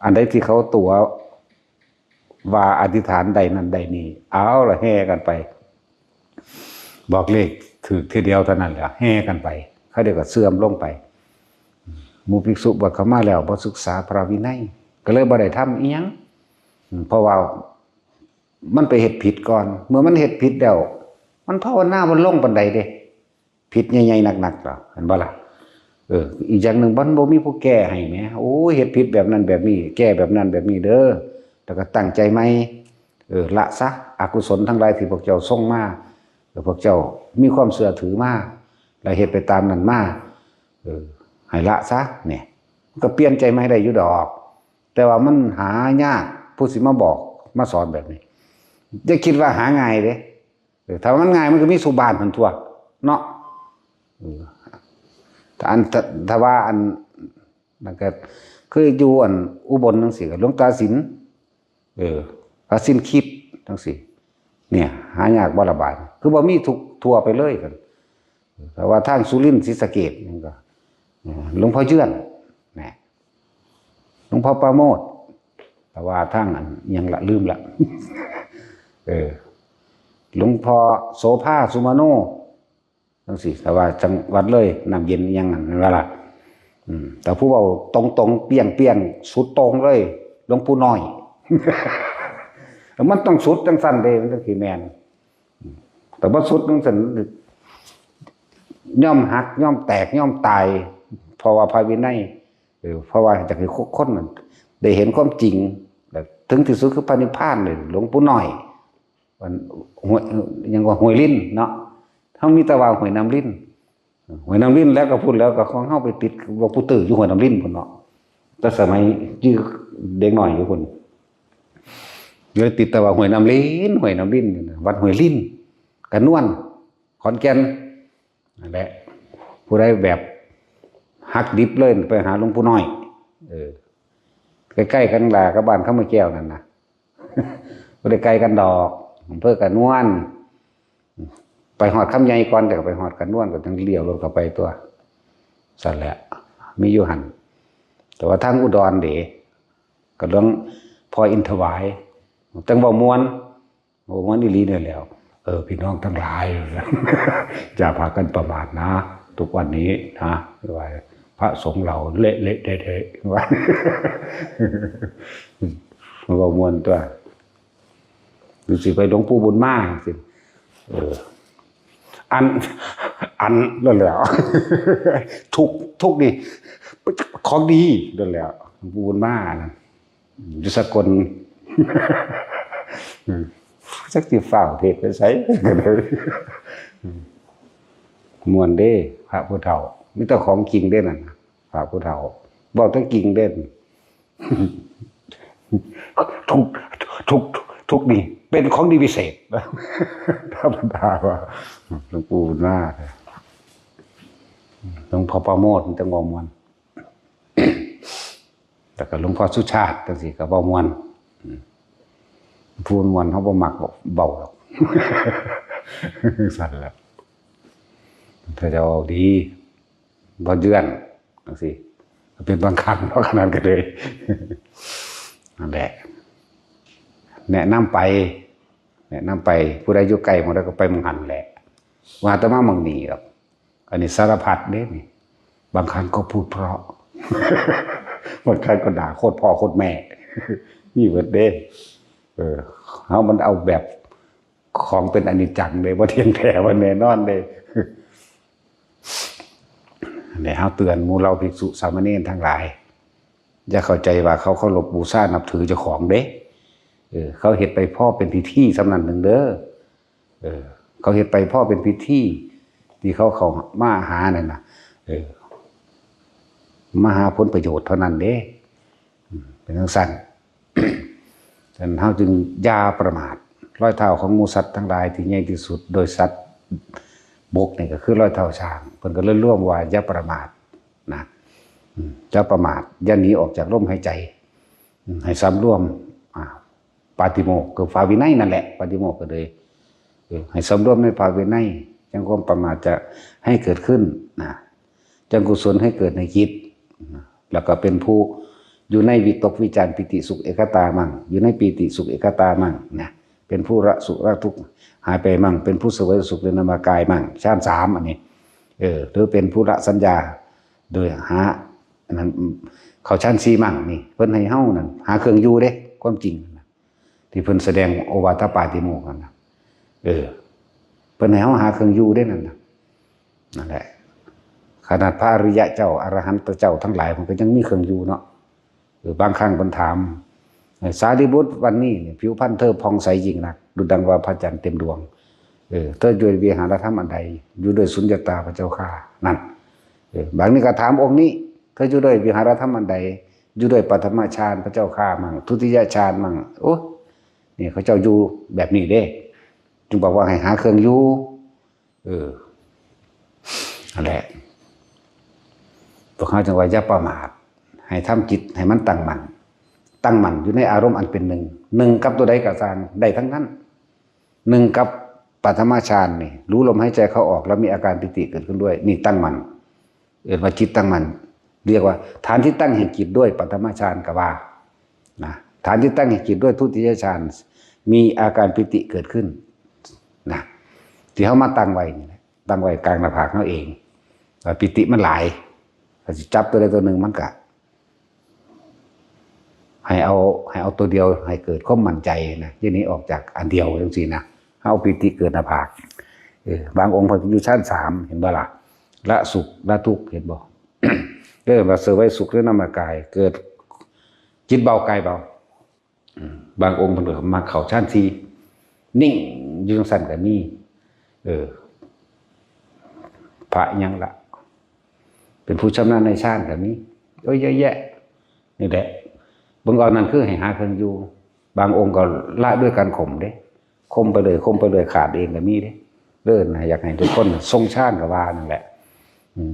อันใดที่เขาตั๋วว่าอธิษฐานได้นั่นได้นี่ เอาละแห่กันไป บอกเลขถืกทีเดียวเท่านั้นแหละ แห่กันไป เขาเดี๋ยวก็เสื่อมลงไป หมู่ภิกษุบวชเข้ามาแล้วบ่ศึกษาพระวินัย ก็เลยบ่ได้ทำอิหยัง อืม เพราะว่ามันไปเฮ็ดผิดก่อน เมื่อมันเฮ็ดผิดแล้ว มันภาวนาบ่ลงปานใดเด้ ผิดใหญ่ๆหนักๆล่ะ เห็นบ่ล่ะ เออ อีกอย่างหนึ่งมันบ่มีผู้แก้ให้แหม โอ้ย เฮ็ดผิดแบบนั้นแบบนี้ แก้แบบนั้นแบบนี้เด้อ แล้วก็ตั้งใจใหม่ เออ ละซะ อกุศลทั้งหลายที่พวกเจ้าส่งมา เออ พวกเจ้ามีความเชื่อถือมา แล้วเฮ็ดไปตามนั้นมา เออ ให้ละซะ เนี่ย มันก็เปลี่ยนใจใหม่ได้อยู่ดอก แต่ว่ามันหายาก ผู้สิมาบอก มาสอนแบบนี้ อย่าคิดว่าหาง่ายเด้ เออ ถ้ามันง่ายมันก็มีสู่บ้านหั่นทั่ว เนาะ เออ ถ้าอัน ถ้า ถ้าว่าอัน นั่นก็ คืออยู่อันอุบลจังซี่ก็หลวงตาสิน เออ พระสินคิดจังซี่ เนี่ย หายากบ่ละบาด คือบ่มีทุกทั่วไปเลยกัน แต่ว่าทางสุรินทร์ศรีสะเกษนี่ก็ เออ หลวงพ่อเยื่อน นะ หลวงพ่อประโมท แต่ว่าทางอันยังละลืมละ เออ หลวงพ่อโสภาสุมาโน จังซี่ แต่ว่าจังหวัดเลย น้ำเย็นอิหยังนั่นแม่นบ่ล่ะ อืม แต่ผู้เว้าตรงๆ เปรี้ยงๆ สุดโต่งเลย หลวงปู่น้อย มันต้องสุดจังซั่นเด้ มันจังสิแม่น แต่บ่สุดจังซั่น ยอมหัก ยอมแตก ยอมตาย เพราะว่าพระวินัย เออ เพราะว่าอยากให้คนนั้นได้เห็นความจริง และถึงที่สุดคือพระนิพพานเลย หลวงปู่น้อย มันห้วย ยังว่าห้วยลิ้นเนาะ เฮามีแต่ว่าห้วยน้ำลิ้น ห้วยน้ำลิ้นแล้วก็พูดแล้วก็ของเฮาไปติดหลวงปู่ตื้ออยู่ห้วยน้ำลิ้นพุ้นเนาะ แต่สมัยอยู่เด็กน้อยอยู่พุ้น เลยติดแต่ว่าห้วยน้ำลิ้น ห้วยน้ำลิ้น วัดห้วยลิ้น กระนวน ขอนแก่น นั่นแหละ ผู้ใดแบบหักดิบเลยไปหาหลวงปู่น้อย เออ ใกล้ๆกันล่ะกับบ้านคำแก้วนั่นนะ บ่ได้ไกลกันดอก อำเภอกระนวน ไปฮอดคำใหญ่ก่อน แต่ก็ไปฮอดกระนวนก็จั่งเลี้ยวรถเข้าไปตัว ซั่นแหละ มีอยู่หั่น แต่ว่าทางอุดรเด้ ก็หลวงพ่ออินถวาย จั่งเว้าม่วน โอ้ มันอีหลีเนี่ยแหล้ว เออ พี่น้องทั้งหลาย อย่าพากันประมาทนะ ทุกวันนี้นะ ว่าพระสงฆ์เราเละเละเทะเทะ ว่า มันก็ม่วนตัว หรือสิไปหลวงปู่บุญมาสิ เออ อัน อันนั่นแหละ ทุกข์ ทุกข์นี่ ของดีนั่นแหละ หลวงปู่บุญมานะ อยู่สกล อืม จักสิฟ้าวเทศน์ไปไส ก็เลย อืม ม่วนเด้ พระผู้เฒ่า มีแต่ของจริงเด้นั่นน่ะ พระผู้เฒ่า เว้าแต่จริงเด้ ทุกข์ ทุกข์ ทุกข์นี่เป็นของดีวิเศษ ธรรมดาว่า หลวงปู่บุญมา หลวงพ่อประโมทย์มันจั่งเว้าม่วน แล้วก็หลวงพ่อสุชาติจั่งซี้ก็เว้าม่วน อืม ผู้ม่วนเฮาบ่มักเว้าดอก ซั่นแหละ ถ้าจะเว้าดี บ่เยื่อนจั่งซี้ เป็นบางครั้งเนาะ ขนาดก็เลย นั่นแหละ แนะนำไป แนะนำไป ผู้ใดอยู่ไกลหม่องใดก็ไปหม่องหั้นแหละ ว่าแต่มาหม่องนี้ดอก อันนี้สารพัดเด้นี่ บางครั้งก็พูดเพราะ บางครั้งก็ด่าโคตรพ่อโคตรแม่ มีเบิดเด้ เออ เฮามันเอาแบบของเป็นอนิจจังเด้ บ่เที่ยงแท้ บ่แน่นอนเด้ นี่เฮาเตือนหมู่เหล่าภิกษุสามเณรทั้งหลาย อย่าเข้าใจว่าเขาเคารพบูชานับถือเจ้าของเด้ เออ เขาเฮ็ดไปพอเป็นพิธีส่ำนั้นหนึ่งเด้อ เออ เขาเฮ็ดไปพอเป็นพิธี ที่เขาเข้ามาหานั่นน่ะ เออ มาหาผลประโยชน์เท่านั้นเด้ อืม เป็นจั่งซั้น ฉะนั้นเฮาจึงอย่าประมาท รอยเท้าของหมู่สัตว์ทั้งหลายที่ใหญ่ที่สุด โดยสัตว์บกนี่ก็คือรอยเท้าช้าง เพิ่นก็เลยรวมว่าอย่าประมาทนะ อืม อย่าประมาท อย่าหนีออกจากลมหายใจ อืม ให้สำรวม อ่า ปาฏิโมกข์ คือพระวินัยนั่นแหละ ปาฏิโมกข์ก็เลย เออ ให้สำรวมในพระวินัย จั่งความประมาทจะให้เกิดขึ้นนะ จั่งกุศลให้เกิดในจิตนะ แล้วก็เป็นผู้อยู่ในวิตกวิจารปีติสุขเอกคตามั่ง อยู่ในปีติสุขเอกคตามั่งนะ เป็นผู้ละสุขละทุกข์หายไปมั่ง เป็นผู้เสวยสุขในนามกายมั่ง ฌานสามอันนี้ เออ หรือเป็นผู้ละสัญญา โดยหา อันนั้น เข้าฌานสี่มั่งนี่ เพิ่นให้เฮานั่น หาเครื่องอยู่เด้ ความจริงนะ ที่เพิ่นแสดงโอวาทปาฏิโมกข์นั่นนะ เออ เพิ่นให้เฮาหาเครื่องอยู่เด้นั่นน่ะ นั่นแหละ ขนาดพระอริยะเจ้า อรหันตเจ้าทั้งหลาย มันก็ยังมีเครื่องอยู่เนาะ เออ บางครั้งเพิ่นถาม เออ สารีบุตร วันนี้เนี่ย ผิวพรรณเธอผ่องใสยิ่งนัก ดุจดังว่าพระจันทร์เต็มดวง เออ เธออยู่ด้วยวิหารธรรมอันใด อยู่ด้วยสุญญตาพระเจ้าข้า นั่น เออ บางนี้ก็ถามองค์นี้ เธออยู่ด้วยวิหารธรรมอันใด อยู่ด้วยปฐมฌานพระเจ้าข้ามั่ง ทุติยฌานมั่ง โอ้ นี่เขาเจ้าอยู่แบบนี้เด้ จึงบอกว่าให้หาเครื่องอยู่ เออ นั่นแหละ พวกเขาจึงว่าอย่าประมาท ให้ทำจิตให้มันตั้งมั่น ตั้งมั่นอยู่ในอารมณ์อันเป็นหนึ่ง หนึ่งกับตัวใดก็ตาม ได้ทั้งนั้น หนึ่งกับปฐมฌานนี่ รู้ลมหายใจเข้าออก แล้วมีอาการปีติเกิดขึ้นด้วย นี่ตั้งมั่น เอิ้นว่าจิตตั้งมั่น เรียกว่าฐานที่ตั้งแห่งจิตด้วยปฐมฌานก็ว่า นะ ฐานที่ตั้งแห่งจิตด้วยทุติยฌาน มีอาการปีติเกิดขึ้น นะ ที่เฮามาตั้งไว้นี่แหละ ตั้งไว้กลางหน้าผากเฮาเอง ว่าปีติมันหลาย ถ้าสิจับตัวใดตัวหนึ่งมันก็ ให้เอา ให้เอาตัวเดียว ให้เกิดความมั่นใจนะ อย่าหนีออกจากอันเดียวจั่งซี้นะ เฮาปีติเกิดหน้าผาก เออ บางองค์เพิ่นอยู่ฌานสาม เห็นบ่ล่ะ ละสุข ละทุกข์ เห็นบ่ เออ มาเสวยสุขในนามกาย เกิดจิตเบากายเบา อืม บางองค์เพิ่นก็มาเข้าฌานสี่ นิ่งอยู่จั่งซั้นก็มี เออ พระหยังละ เป็นผู้ชำนาญในฌานก็มี โอ้ย เยอะแยะ นี่แหละ เบิ่งเอานั่นคือให้หาเครื่องอยู่ บางองค์ก็ละด้วยการข่มเด้ ข่มไปเลย ข่มไปเลย ขาดเองก็มีเด้ เออ นะ อยากให้ทุกคนทรงฌานก็ว่านั่นแหละ อืม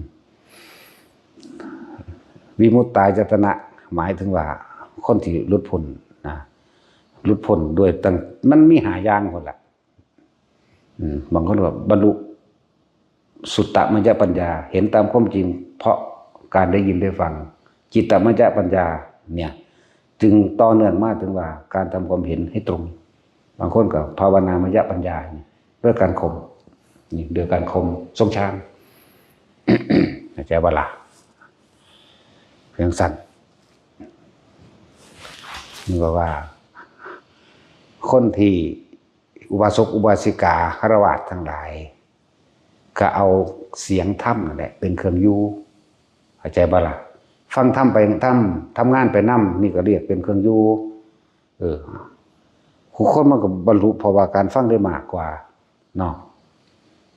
วิมุตตายตนะ หมายถึงว่าคนที่หลุดพ้นนะ หลุดพ้นด้วยตั้ง มันมีห้าอย่างพุ้นล่ะ อืม บางคนก็บรรลุสุตตมยปัญญา เห็นตามความจริง เพราะการได้ยินได้ฟัง จิตตมยปัญญา เนี่ย จึงต่อเนื่องมาถึงว่าการทำความเห็นให้ตรง บางคนก็ภาวนามยปัญญา นี่ ด้วยการข่ม นี่ ด้วยการข่ม ทรงฌาน เข้าใจบ่ล่ะ เพียงสั้น นี่ก็ว่า คนที่อุบาสกอุบาสิกา ฆราวาสทั้งหลาย ก็เอาเสียงธรรมนั่นแหละเป็นเครื่องอยู่ เข้าใจบ่ล่ะ ฟังธรรมไป ธรรม ทำงานไปนำ นี่ก็เรียกเป็นเครื่องอยู่ เออ ผู้คนมันก็บรรลุ เพราะว่าการฟังได้มากกว่าเนาะ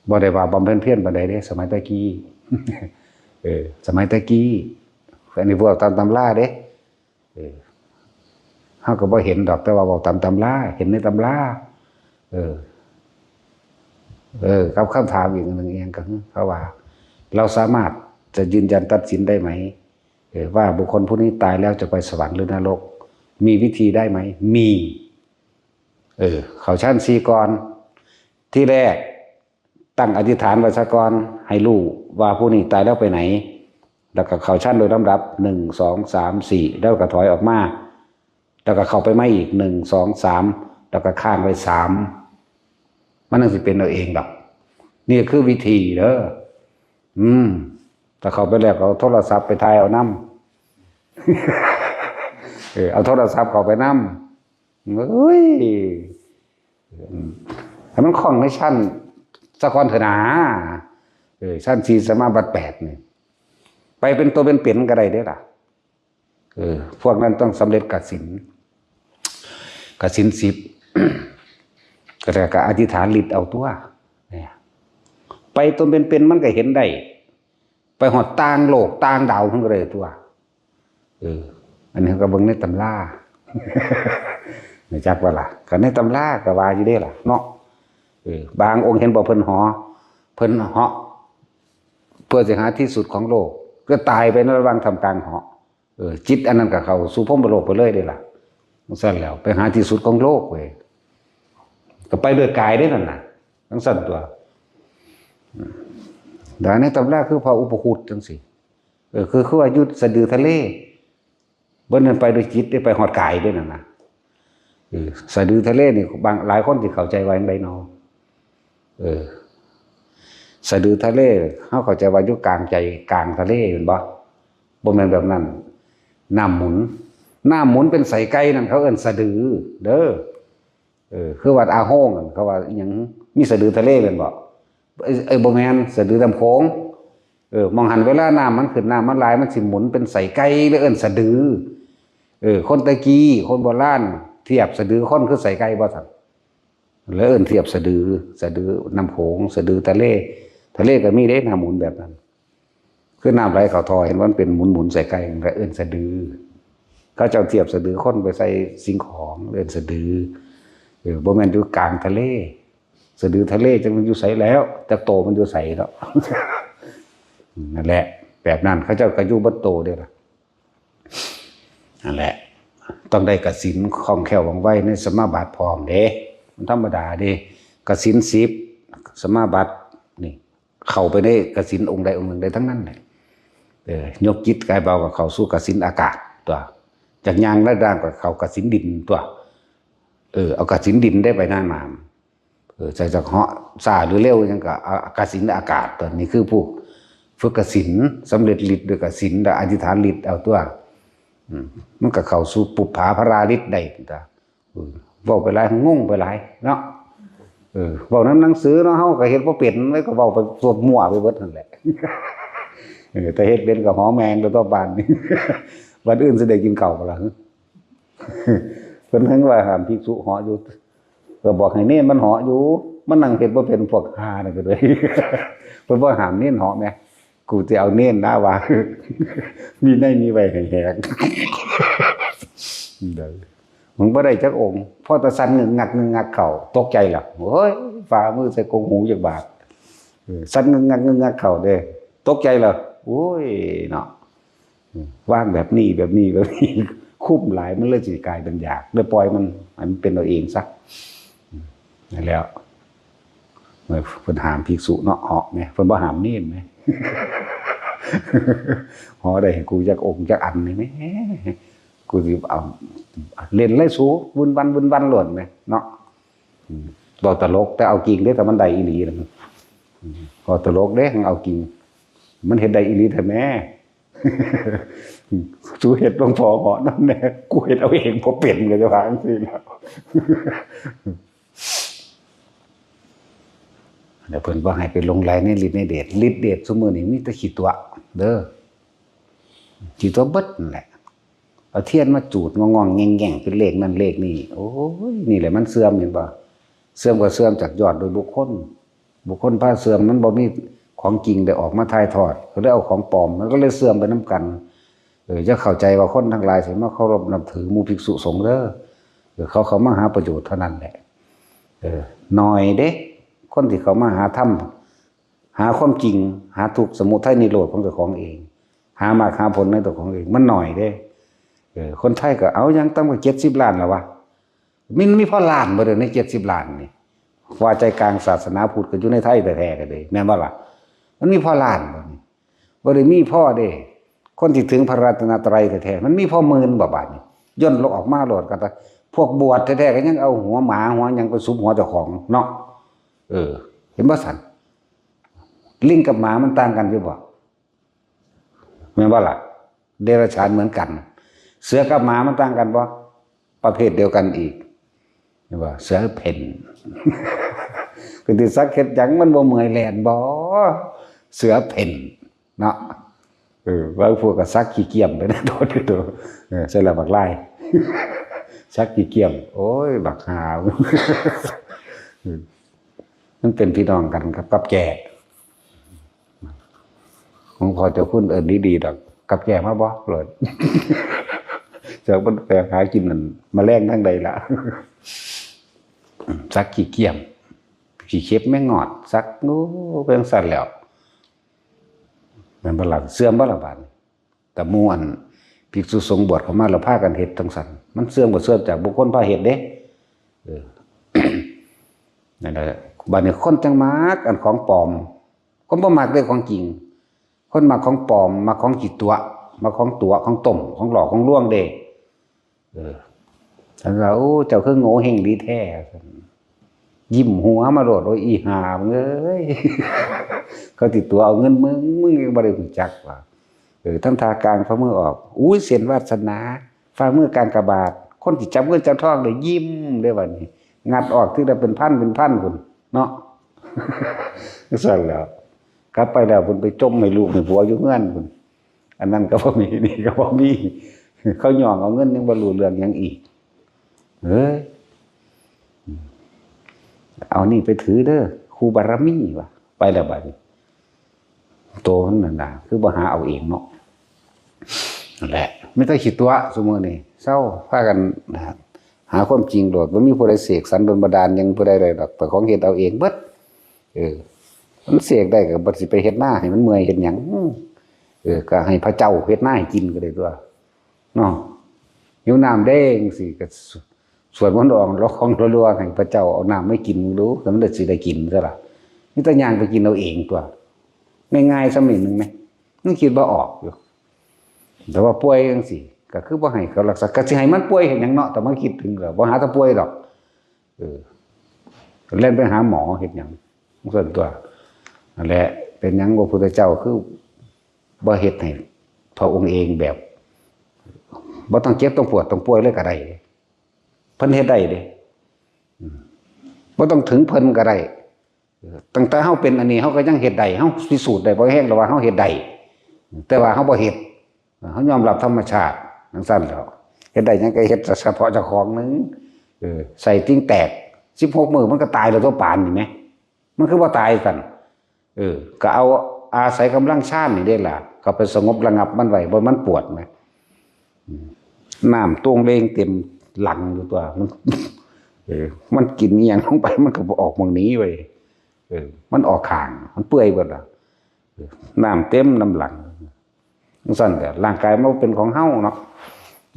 บ่ได้ว่าบำเพ็ญเพียรปานใดเด้ สมัยแต่กี้ เออ สมัยแต่กี้ อันนี้เว้าตามตำราเด้ เออ เฮาก็บ่เห็นดอก แต่ว่าเว้าตามตำรา เห็นในตำรา เออ เออ กับคำถามอีกอันหนึ่ง อีหยังก็คือ เขาว่า เราสามารถจะยืนยันตัดสินได้ไหม เออ ว่าบุคคลผู้นี้ตายแล้วจะไปสวรรค์หรือนรก มีวิธีได้ไหม มี เออ เข้าฌานสี่ก่อน ที่แรกตั้งอธิษฐานไว้ซะก่อน ให้รู้ว่าผู้นี้ตายแล้วไปไหน แล้วก็เข้าฌานโดยลำดับ หนึ่ง สอง สาม สี่ แล้วก็ถอยออกมา แล้วก็เข้าไปใหม่อีก หนึ่ง สอง สาม แล้วก็ค้างไว้สาม มันจั่งสิเป็นเอาเองดอก นี่คือวิธีเด้อ อืม ถ้าเข้าไปแล้วก็เอาโทรศัพท์ไปถ่ายเอานำ เออ เอาโทรศัพท์เข้าไปนำ เอ้ย อืม ให้มันคล่องในฌานซะก่อนเถอะนะ เออ ฌานสี่สมาบัติแปดนี่ ไปเป็นตัวเป็นๆก็ได้เด้ล่ะ เออ พวกนั้นต้องสำเร็จกสิณ กสิณสิบ ก็แล้วก็อธิษฐานฤทธิ์เอาตัว เนี่ย ไปตัวเป็นๆมันก็เห็นได้ ไปฮอดต่างโลกต่างดาวเพิ่นก็ได้ตัว เออ อันนี้ก็เบิ่งในตำรา รู้จักบ่ล่ะ ก็ในตำราก็ว่าอยู่เด้ล่ะเนาะ เออ บางองค์เห็นบ่เพิ่นเหาะ เพิ่นเหาะ เพื่อสิหาที่สุดของโลก ก็ตายไปในระหว่างท่ามกลางเหาะ เออ จิตอันนั้นก็เข้าสู่พรหมโลกไปเลยเด้ล่ะ จั่งซั่นแล้ว ไปหาที่สุดของโลกเว้ย ก็ไปด้วยกายเด้นั่นน่ะ จั่งซั่นตัว แต่ในตำราคือพระอุปคุตจั่งซี้ เออ คือ คือว่าอยู่สะดือทะเล บ่แม่นไปด้วยจิตเด้ ไปฮอดกายเด้นั่นน่ะ เออ สะดือทะเลนี่ บาง หลายคนสิเข้าใจว่าจั่งใดน้อ เออ สะดือทะเล เฮาเข้าใจว่าอยู่กลางใจ กลางทะเลแม่นบ่ บ่แม่นแบบนั้น น้ำหมุน น้ำหมุนเป็นใสไก่นั่นเขาเอิ้นสะดือ เด้อ เออ คือวัดอาโฮงนั่นเขาว่าอิหยัง มีสะดือทะเลแม่นบ่ เอ้ย เอ้ย บ่แม่น สะดือน้ำโขง เออ หม่องหั้นเวลาน้ำมันขึ้น น้ำมันหลาย มันสิหมุนเป็นใสไก่ เลยเอิ้นสะดือ เออ คนแต่กี้ คนโบราณ เทียบสะดือคนคือใสไก่บ่ซั่น เลยเอิ้นเทียบสะดือ สะดือน้ำโขง สะดือทะเล ทะเลก็มีเด้ น้ำหมุนแบบนั้น คือน้ำไหลเข้าท่อ เห็นว่ามันเป็นหมุนๆใสไก่ มันก็เอิ้นสะดือ เขาเจ้าเทียบสะดือคนไปใส่สิ่งของ เอิ้นสะดือ เออ บ่แม่นอยู่กลางทะเล สะดือทะเลจักมันอยู่ไสแล้ว จักโตมันอยู่ไสเนาะ นั่นแหละ แบบนั้นเขาเจ้าก็อยู่เบิดโตเด้ล่ะ นั่นแหละ ต้องได้กสิณคล่องแคล่วว่องไวในสมาบัติพร้อมเด้ มันธรรมดาเด้ กสิณสิบ สมาบัตินี่ เข้าไปในกสิณองค์ใดองค์หนึ่งได้ทั้งนั้นแหละ เออ ยกจิตกายเบาก็เข้าสู่กสิณอากาศตัว จากย่างระด้างก็เข้ากสิณดินตัว เออ เอากสิณดินได้ไปหน้าน้ำ เออ ใส่จากเหาะช้าหรือเร็วหยังก็เอากสิณอากาศตัวนี้ คือผู้ฝึกกสิณ สำเร็จฤทธิ์ด้วยกสิณ แล้วอธิษฐานฤทธิ์เอาตัว อืม มันก็เข้าสู่ปุปผาภราฤทธิ์ได้ตัว เออ เว้าไปหลาย งงไปหลายเนาะ เออ เว้านำหนังสือเนาะ เฮาก็เฮ็ดบ่เป็น ไว้ก็เว้าไปสวดมั่วไปเบิดนั่นแหละ เออ แต่เฮ็ดเป็นก็หอแมงตัวต่อบ้าน วันอื่นสิได้กินข้าวบ่ล่ะ เพิ่นแฮ่งว่าห้ามภิกษุเหาะอยู่ ก็บอกให้เณรมันเหาะอยู่ มันนั่งเฮ็ดบ่เป็น พวกห่านั่นก็เลย เพิ่นบ่ห้ามเณรเหาะแหม กูสิเอาเณรนะว่า มีในมีไว้ให้แหก เด้อ มึงบ่ได้จักองค์ พอแต่สั่นงึกงักงึกงักเข้า ตกใจล่ะ โอ้ย ฝ่ามือใส่กงหูจักบาด เออ สั่นงึกงักงึกงักเข้าเด้ ตกใจล่ะ โอ้ย เนาะ อืม วางแบบนี้ แบบนี้ แบบนี้ คุ้มหลาย มันเลยสิกลายเป็นอยาก เลยปล่อยมัน ให้มันเป็นเอาเองซะ อืม นั่นแหล้ว เพิ่นห้ามภิกษุเนาะ เหาะแหม เพิ่นบ่ห้ามเณรแหม เหาะได้ให้กูจักองค์จักอันนี่แหม กูสิเอา เล่นเลยสู วุ่นวัน วุ่นวันโลดแหม เนาะ อืม เว้าตลก แต่เอาจริงเด้ แต่มันได้อีหลีนะ อืม เว้าตลกเด้ เอาจริง มันเฮ็ดได้อีหลีแท้แหม สูเฮ็ดหลวงพ่อเหาะนำแหน่ กูเฮ็ดเอาเองบ่เป็น ก็จะว่าจั่งซี้แหล้ว แล้วเพิ่นบ่ให้ไปหลงใหลในฤทธิ์ในเดช ฤทธิ์เดชซุมื้อนี้มีแต่ขี้ตั๋วะเด้อ ขี้ตั๋วะเบิดนั่นแหละ เอาเทียนมาจูดง่องๆแง่งๆ เป็นเลขนั่นเลขนี่ โอ้ย นี่แหละมันเสื่อม เห็นบ่ เสื่อมก็เสื่อมจากยอดโดยบุคคล บุคคลพาเสื่อม มันบ่มีของจริงได้ออกมาถ่ายทอด ก็เลยเอาของปลอม มันก็เลยเสื่อมไปนำกัน เออ อย่าเข้าใจว่าคนทั้งหลายสิมาเคารพนับถือหมู่ภิกษุสงฆ์เด้อ เออ เขาเข้ามาหาประโยชน์เท่านั้นแหละ เออ น้อยเด้ คนที่เข้ามาหาธรรม หาความจริง หาทุกข์สมุทัยนิโรธของเจ้าของเอง หามรรคหาผลในตัวของเอง มันน้อยเด้ เออ คนไทยก็เอาอย่างต่ำก็เจ็ดสิบล้านแล้ววะ มันมีพอล้านบ่เด้อในเจ็ดสิบล้านนี่ ว่าใจกลางศาสนาพุทธก็อยู่ในไทยแท้ๆก็เลย แม่นบ่ล่ะ มันมีพอล้านบ่นี่ บ่ได้มีพอเด้ คนที่ถึงพระรัตนตรัยแท้ๆ มันมีพอหมื่นบ่บาดนี่ ย่นลงออกมาโลดก็ตะ พวกบวชแท้ๆก็ยังเอาหัวหมาหัวหยังไปสุบหัวเจ้าของเนาะ เออ เห็นบ่ซั่น ลิงกับหมามันต่างกันอยู่บ่ แม่นบ่ล่ะ เดรัจฉานเหมือนกัน เสือกับหมามันต่างกันบ่ ประเภทเดียวกันอีก เห็นบ่ เสือเพ่น ก็สิสักเฮ็ดหยัง มันบ่เมื่อยแล่นบ่ เสือเพ่น เนาะ เออ บางพวกก็สักขี้เกียจโดนโดน เออ ใส่ละบักลาย สักขี้เกียจ โอ้ย บักห่า เออ มันเป็นพี่น้องกันกับ กับแก่ หลวงพ่อเจ้าคุณเอิ้นดีๆดอก กับแก้มาบ่โลด เจ้ามันไปหากินนั่น แมลงทางใดล่ะ สักขี้เกียจ ขี้เข็บแมงงอด สัก โอ้ เป็นสั่นแล้ว แม่นบ่ล่ะ เสื่อมบ่ล่ะบาดนี้ แต่หมู่อันภิกษุสงฆ์บวชเข้ามาแล้วพากันเฮ็ดจังซั่น มันเสื่อมก็เสื่อมจากบุคคลพาเฮ็ดเด้ เออ นั่นแหละ บาดนี้คนจังมักอันของปลอม คนบ่มักเด้ของจริง คนมักของปลอม มักของขี้ตั๋ว มักของตั๋ว ของต้ม ของหลอก ของลวงเด้ เออ ท่านว่า โอ้ เจ้าคือโง่เฮงดีแท้ ยิ้มหัวมาโลด โอ้ย อีห่ามึงเอ้ย เขาสิตั๋วเอาเงินมึง มึงยังบ่ได้รู้จักว่า เออ ทำท่ากางฝ่ามือออก อุ้ย เส้นวาสนา ฝ่ามือกากบาท คนสิจับเงินจับทองได้ยิ้มได้บัดนี้ งัดออกทีละเป็นพันเป็นพันพุ้นเนาะ ซั่นแหล้ว กลับไปแล้วเพิ่นไปจ่มให้ลูกให้ผัวอยู่เฮือนพุ้น อันนั้นก็บ่มี นี่ก็บ่มี เขาย่องเอาเงินยังบ่รู้เรื่องหยังอีก เอ้ย เอานี่ไปถือเด้อ ครูบารมีว่ะ ไปแล้วบัดนี้ โตมันนั่นน่ะ คือบ่หาเอาเองเนาะ นั่นแหละ มีแต่ขี้ตั๋วซุมื้อนี้ เซา พากันหาความจริงโลด บ่มีผู้ใดเสกสรรดลบันดาลหยังผู้ใดได้ดอก แต่ของเฮ็ดเอาเองเบิด เออ มันเสกได้ก็บ่สิไปเฮ็ดนาให้มันเมื่อยเฮ็ดหยัง เออ ก็ให้พระเจ้าเฮ็ดนาให้กินก็ได้ตั่ว เนาะ หิวน้ำแดงสิก็สวดมนต์ออก ร้องรัวๆ ให้พระเจ้าเอาน้ำให้กินดู แล้วมันสิได้กินซะล่ะ มีแต่ย่างไปกินเอาเองตั่ว ง่ายๆ ส่ำนี้หนึ่งไหม มันคิดบ่ออกอยู่ แต่ว่าป่วยจังซี่ ก็คือบ่ให้เขารักษา ก็สิให้มันป่วยเฮ็ดหยังเนาะ แต่มันคิดถึงแล้ว บ่หาแต่ป่วยดอก เออ แล่นไปหาหมอเฮ็ดหยัง ส่วนตัว นั่นแหละ เป็นหยังพระพุทธเจ้าคือบ่เฮ็ดให้พระองค์เองแบบ บ่ต้องเจ็บต้องปวดต้องป่วยเลยก็ได้ เพิ่นเฮ็ดได้เด้ อืม บ่ต้องถึงเพิ่นก็ได้ เออ ตั้งแต่เฮาเป็นอันนี้ เฮาก็ยังเฮ็ดได้ เฮาพิสูจน์ได้บ่แฮงแล้วว่าเฮาเฮ็ดได้ แต่ว่าเฮาบ่เฮ็ด เฮายอมรับธรรมชาติจังซั่นแหล้ว เฮ็ดได้หยังก็เฮ็ดเฉพาะเจ้าของหนึ่ง เออ ไส้ติ่งแตก สิบหกมื้อมันก็ตายแล้วตัวปานนี่แหม มันคือบ่ตายซั่น เออ ก็เอาอาศัยกำลังฌานนี่เด้ล่ะ เข้าไปสงบระงับมันไว้ บ่ให้มันปวดนะ อืม น้ำตวงเลงเต็มหลังอยู่ตัว มัน เออ มันกินอิหยังลงไป มันก็บ่ออกหม่องนี้เว้ย เออ มันออกข้าง มันเปื่อยเบิดล่ะ เออ น้ำเต็มนำหลัง จังซั่นก็ร่างกายมันเป็นของเฮาเนาะ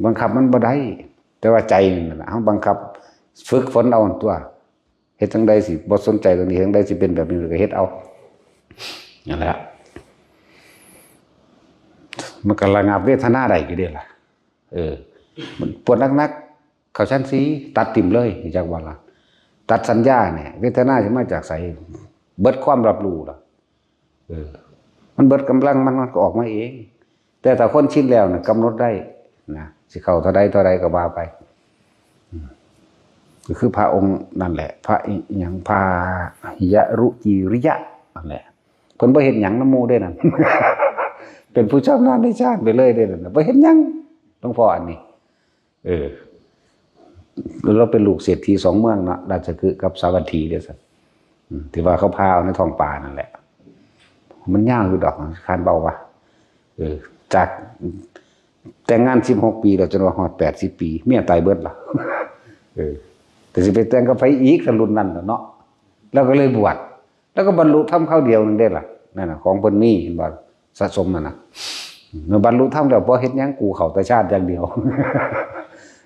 บังคับมันบ่ได้ แต่ว่าใจนั่นน่ะ เฮาบังคับ ฝึกฝนเอาตัว เฮ็ดจั่งใดสิบ่สนใจตรงนี้ เฮ็ดจั่งใดสิเป็นแบบนี้ ก็เฮ็ดเอา นั่นแหละ มันก็ระงับเวทนาได้อยู่เด้ล่ะ เออ มันปวดหนักๆ เข้าฌานสี่ ตัดถิ่มเลย จักว่าล่ะ ตัดสัญญาเนี่ย เวทนาสิมาจากไส เบิดความรับรู้ล่ะ เออ มันเบิดกำลังมัน มันก็ออกมาเอง แต่ถ้าคนชินแล้วน่ะ กำหนดได้นะ สิเข้าเท่าใดเท่าใดก็ว่าไป อืม ก็คือพระองค์นั่นแหละ พระอิหยัง พระยะรุจีริยะนั่นแหละ เพิ่นบ่เฮ็ดหยังนำหมู่เด้นั่น เป็นผู้ชำนาญในฌานไปเลยเด้นั่นน่ะ บ่เฮ็ดหยัง หลวงพ่ออันนี้ เออ เราเป็นลูกเศรษฐีสองเมืองเนาะ ราชคฤห์กับสาวัตถีเด้อซั่น อืม ที่ว่าเขาพาเอาในท้องป่านั่นแหละ มันยาวอยู่ดอก คานเบาว่ะ เออ จากแต่งงานสิบหกปีแล้ว จนว่าฮอดแปดสิบปี เมียตายเบิดล่ะ เออ แต่สิไปแต่งกับไผอีก ถ้ารุ่นนั้นน่ะเนาะ แล้วก็เลยบวช แล้วก็บรรลุธรรมคราวเดียวนึงได้ล่ะ นั่นน่ะ ของเพิ่นมี เห็นบ่ สะสมน่ะนะ เมื่อบรรลุธรรมแล้ว บ่เฮ็ดหยัง กูเข้าแต่ฌานอย่างเดียว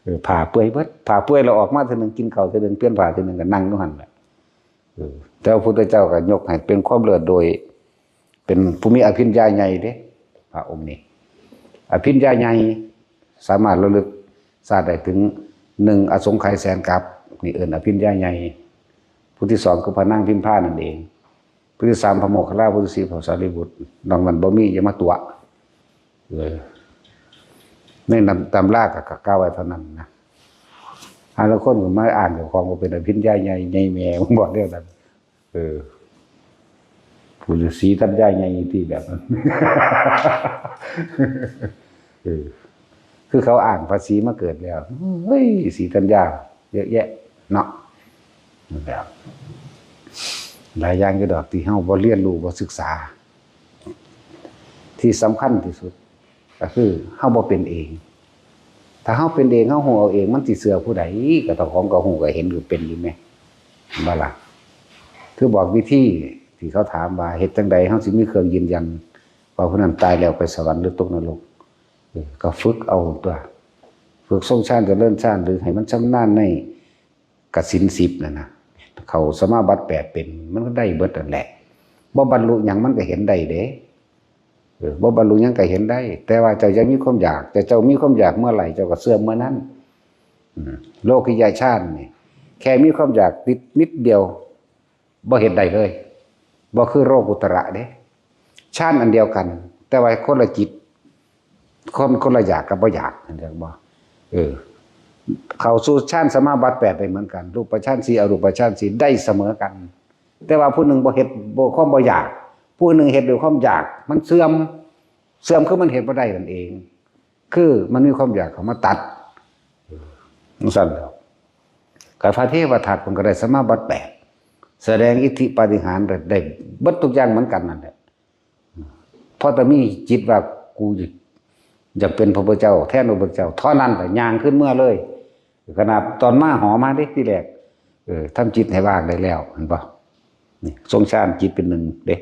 เออ ผ้าเปื่อยเบิด ผ้าเปื่อยแล้วออกมาเทื่อนึง กินข้าวเทื่อนึง เปลี่ยนผ้าเทื่อนึง ก็นั่งอยู่หั่นแหละ เออ แต่พระพุทธเจ้าก็ยกให้เป็นความเลิศโดย เป็นผู้มีอภิญญาใหญ่เด้ พระองค์นี้ อภิญญาใหญ่ สามารถระลึกชาติได้ถึงหนึ่งอสงไขยแสนกัป นี่เอิ้นอภิญญาใหญ่ ผู้ที่สองคือพระนางพิมพานั่นเอง ผู้ที่สามพระโมคคัลลา ผู้ที่สี่พระสารีบุตร นอกนั้นบ่มี อย่ามาตั๋ว เออ ในนำ ตำราก็กล่าวไว้เท่านั้นนะ หาลางคนก็มาอ้างเจ้าของว่าเป็นอภิญญาใหญ่ ใหญ่แม่ ผมบอกเรื่องนั้น เออ ผู้ฤาษีทัญญาใหญ่ที่แบบนั้น เออ คือเขาอ้างภาษีมาเกิดแล้ว เฮ้ย ศรีธัญญา เยอะแยะ เนาะ นั่นแหละ หลายอย่างอยู่ดอกที่เฮาบ่เรียนรู้ บ่ศึกษา เท ที่สำคัญที่สุด ก็คือเฮาบ่เป็นเอง ถ้าเฮาเป็นเอง เฮาฮู้เอาเอง มันสิเชื่อผู้ใด ก็เจ้าของก็ฮู้ก็เห็นอยู่เป็นอยู่แหม บ่ล่ะ คือบอกวิธีที่เขาถามว่าเฮ็ดจั่งใดเฮาสิมีเครื่องยืนยัน ว่าผู้นั้นตายแล้วไปสวรรค์หรือตกนรก เออ ก็ฝึกเอาตัว ฝึกทรงฌานเจริญฌาน หรือให้มันชำนาญในกสิณสิบนั่นนะ เข้าสมาบัติแปดเป็น มันก็ได้เบิดนั่นแหละ บ่บรรลุหยังมันก็เห็นได้เด้ เออ บ่บรรลุหยังก็เห็นได้ แต่ว่าเจ้าอย่ามีความอยาก แต่เจ้ามีความอยากเมื่อไหร่ เจ้าก็เสื่อมเมื่อนั้น อืม โลกิยฌานนี่ แค่มีความอยากนิด นิดเดียว บ่เฮ็ดได้เลย บ่คือโลกุตระเด้ ฌานอันเดียวกัน แต่ว่าคนละจิต คน คนละอยากกับบ่อยาก เห็นบ่ เออ เข้าสู่ฌานสมาบัติแปดได้เหมือนกัน รูปฌานสี่ อรูปฌานสี่ ได้เสมอกัน แต่ว่าผู้หนึ่งบ่เฮ็ด บ่ ความบ่อยาก ผู้หนึ่งเฮ็ดด้วยความอยาก มันเสื่อม เสื่อมคือมันเฮ็ดบ่ได้นั่นเอง คือมันมีความอยากเข้ามาตัด จั่งซั่นแหล้ว ก็พระเทวทัตเพิ่นก็ได้สมาบัติแปด แสดงอิทธิปาฏิหาริย์ได้ ได้เบิดทุกอย่างเหมือนกันนั่นแหละ เพราะแต่มีจิตว่ากูอยากเป็นพระพุทธเจ้า แทนพระพุทธเจ้า เท่านั้นแหละ ย่างขึ้นเมือเลย ขนาดตอนมาหอมาเด้ ทีแรก เออ ทำจิตให้ว่างได้แล้ว เห็นบ่ นี่ ทรงฌานจิตเป็นหนึ่งเด้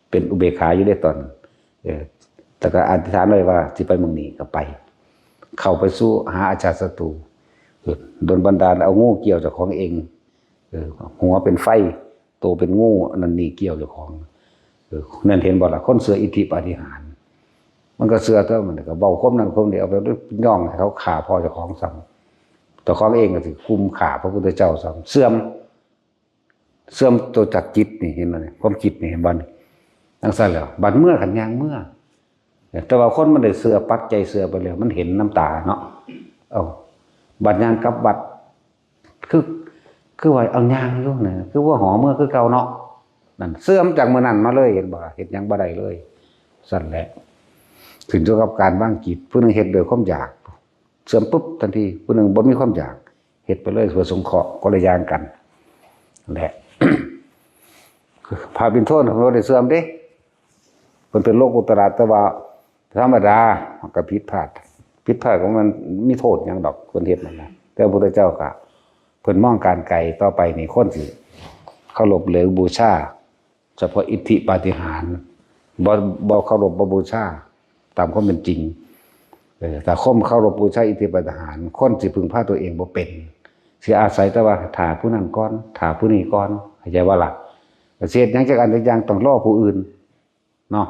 เป็นอุเบกขาอยู่เด้ตอน เออ แต่ก็อธิษฐานไว้ว่าสิไปเมืองนี้ก็ไป เข้าไปสู่หาอาชาติศัตรู เออ โดนบันดาลเอางูเกี่ยวเจ้าของเอง เออ หัวเป็นไฟ โตเป็นงู อันนั้นนี่เกี่ยวเจ้าของ เออ นั่นเห็นบ่ล่ะ คนเชื่ออิทธิปาฏิหาริย์ มันก็เชื่อเท่ามันก็เว้าความนั้นความนี้ เอาไปย่องให้เขาฆ่าพ่อเจ้าของซ้ำ เจ้าของเองก็สิกุมฆ่าพระพุทธเจ้าซ้ำ เสื่อม เสื่อมตัวจากจิตนี่ เห็นบ่นี่ ความคิดนี่ เห็นบ่นี่ จั่งซั่นแหล้ว บัดเมือ คันย่างเมือ แต่ว่าคนมันได้เชื่อ ปักใจเชื่อไปแล้ว มันเห็นนำตาเนาะ เอ้า บัดย่างกลับวัด คือ คือว่าเอาย่างอยู่นะ คือว่าหอเมือคือเก่าเนาะ นั่น เสื่อมจากมื้อนั้นมาเลย เห็นบ่ เฮ็ดหยังบ่ได้เลย ซั่นแหละ ขึ้นอยู่กับการวางจิต ผู้หนึ่งเฮ็ดด้วยความอยาก เสื่อมปุ๊บทันที ผู้หนึ่งบ่มีความอยาก เฮ็ดไปเลย เพื่อสงเคราะห์ คนละอย่างกัน แหละ พระปิณฑโทนเพิ่นบ่ได้เสื่อมเด้ เพิ่นเป็นโลกุตระ แต่ว่าธรรมดา มันก็ผิดพลาด ผิดพลาดของมัน มีโทษหยังดอก เพิ่นเฮ็ดนั่นนะ แต่พระพุทธเจ้าก็ เพิ่นมองการไกล ต่อไปนี่คนสิเคารพหรือบูชา เฉพาะอิทธิปาฏิหาริย์ บ่ บ่เคารพ บ่บูชา ตามความเป็นจริง เออ ถ้าคนเคารพบูชาอิทธิปาฏิหาริย์ คนสิพึ่งพาตัวเองบ่เป็น สิอาศัยแต่ว่าถ้าผู้นั้นก่อน ถ้าผู้นี้ก่อน เข้าใจบ่ล่ะ ก็สิเฮ็ดหยังจักอันจักอย่างต้องรอผู้อื่น เนาะ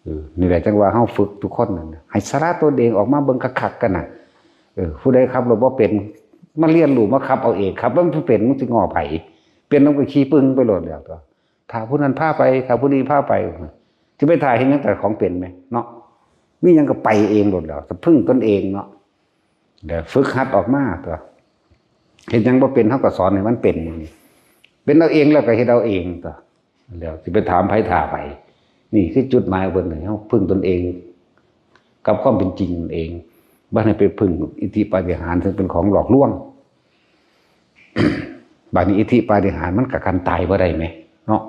เออ นี่แหละจั่งว่าเฮาฝึกทุกคนนั่นน่ะ ให้สละตนเองออกมาเบิ่งคักๆ กันน่ะ เออ ผู้ใดขับรถบ่เป็น มาเรียนรู้ มาขับเอาเอง ขับมันบ่เป็น มันสิง้อไผ เป็นนำก็ขี้ปึ้งไปโลดแล้วตั๊ว ถ้าผู้นั้นพาไป ถ้าผู้นี้พาไป สิไปถ่าเฮ็ดหยังแต่ของเป็นแหม เนาะ มีหยังก็ไปเองโลดแล้ว สะพึ่งตนเองเนาะ เดี๋ยวฝึกหัดออกมาตั๊ว เฮ็ดหยังบ่เป็น เฮาก็สอนให้มันเป็น เป็นเอาเองแล้วก็เฮ็ดเอาเองตั๊ว แล้วสิไปถามไผถ่าไผ นี่คือจุดหมายของเพิ่น ให้เฮาพึ่งตนเอง กับความเป็นจริงนั่นเอง บ่ให้ไปพึ่งอิทธิปาฏิหาริย์ ซึ่งเป็นของหลอกลวง บัดนี้อิทธิปาฏิหาริย์มันก็กันตายบ่ได้แหม เนาะ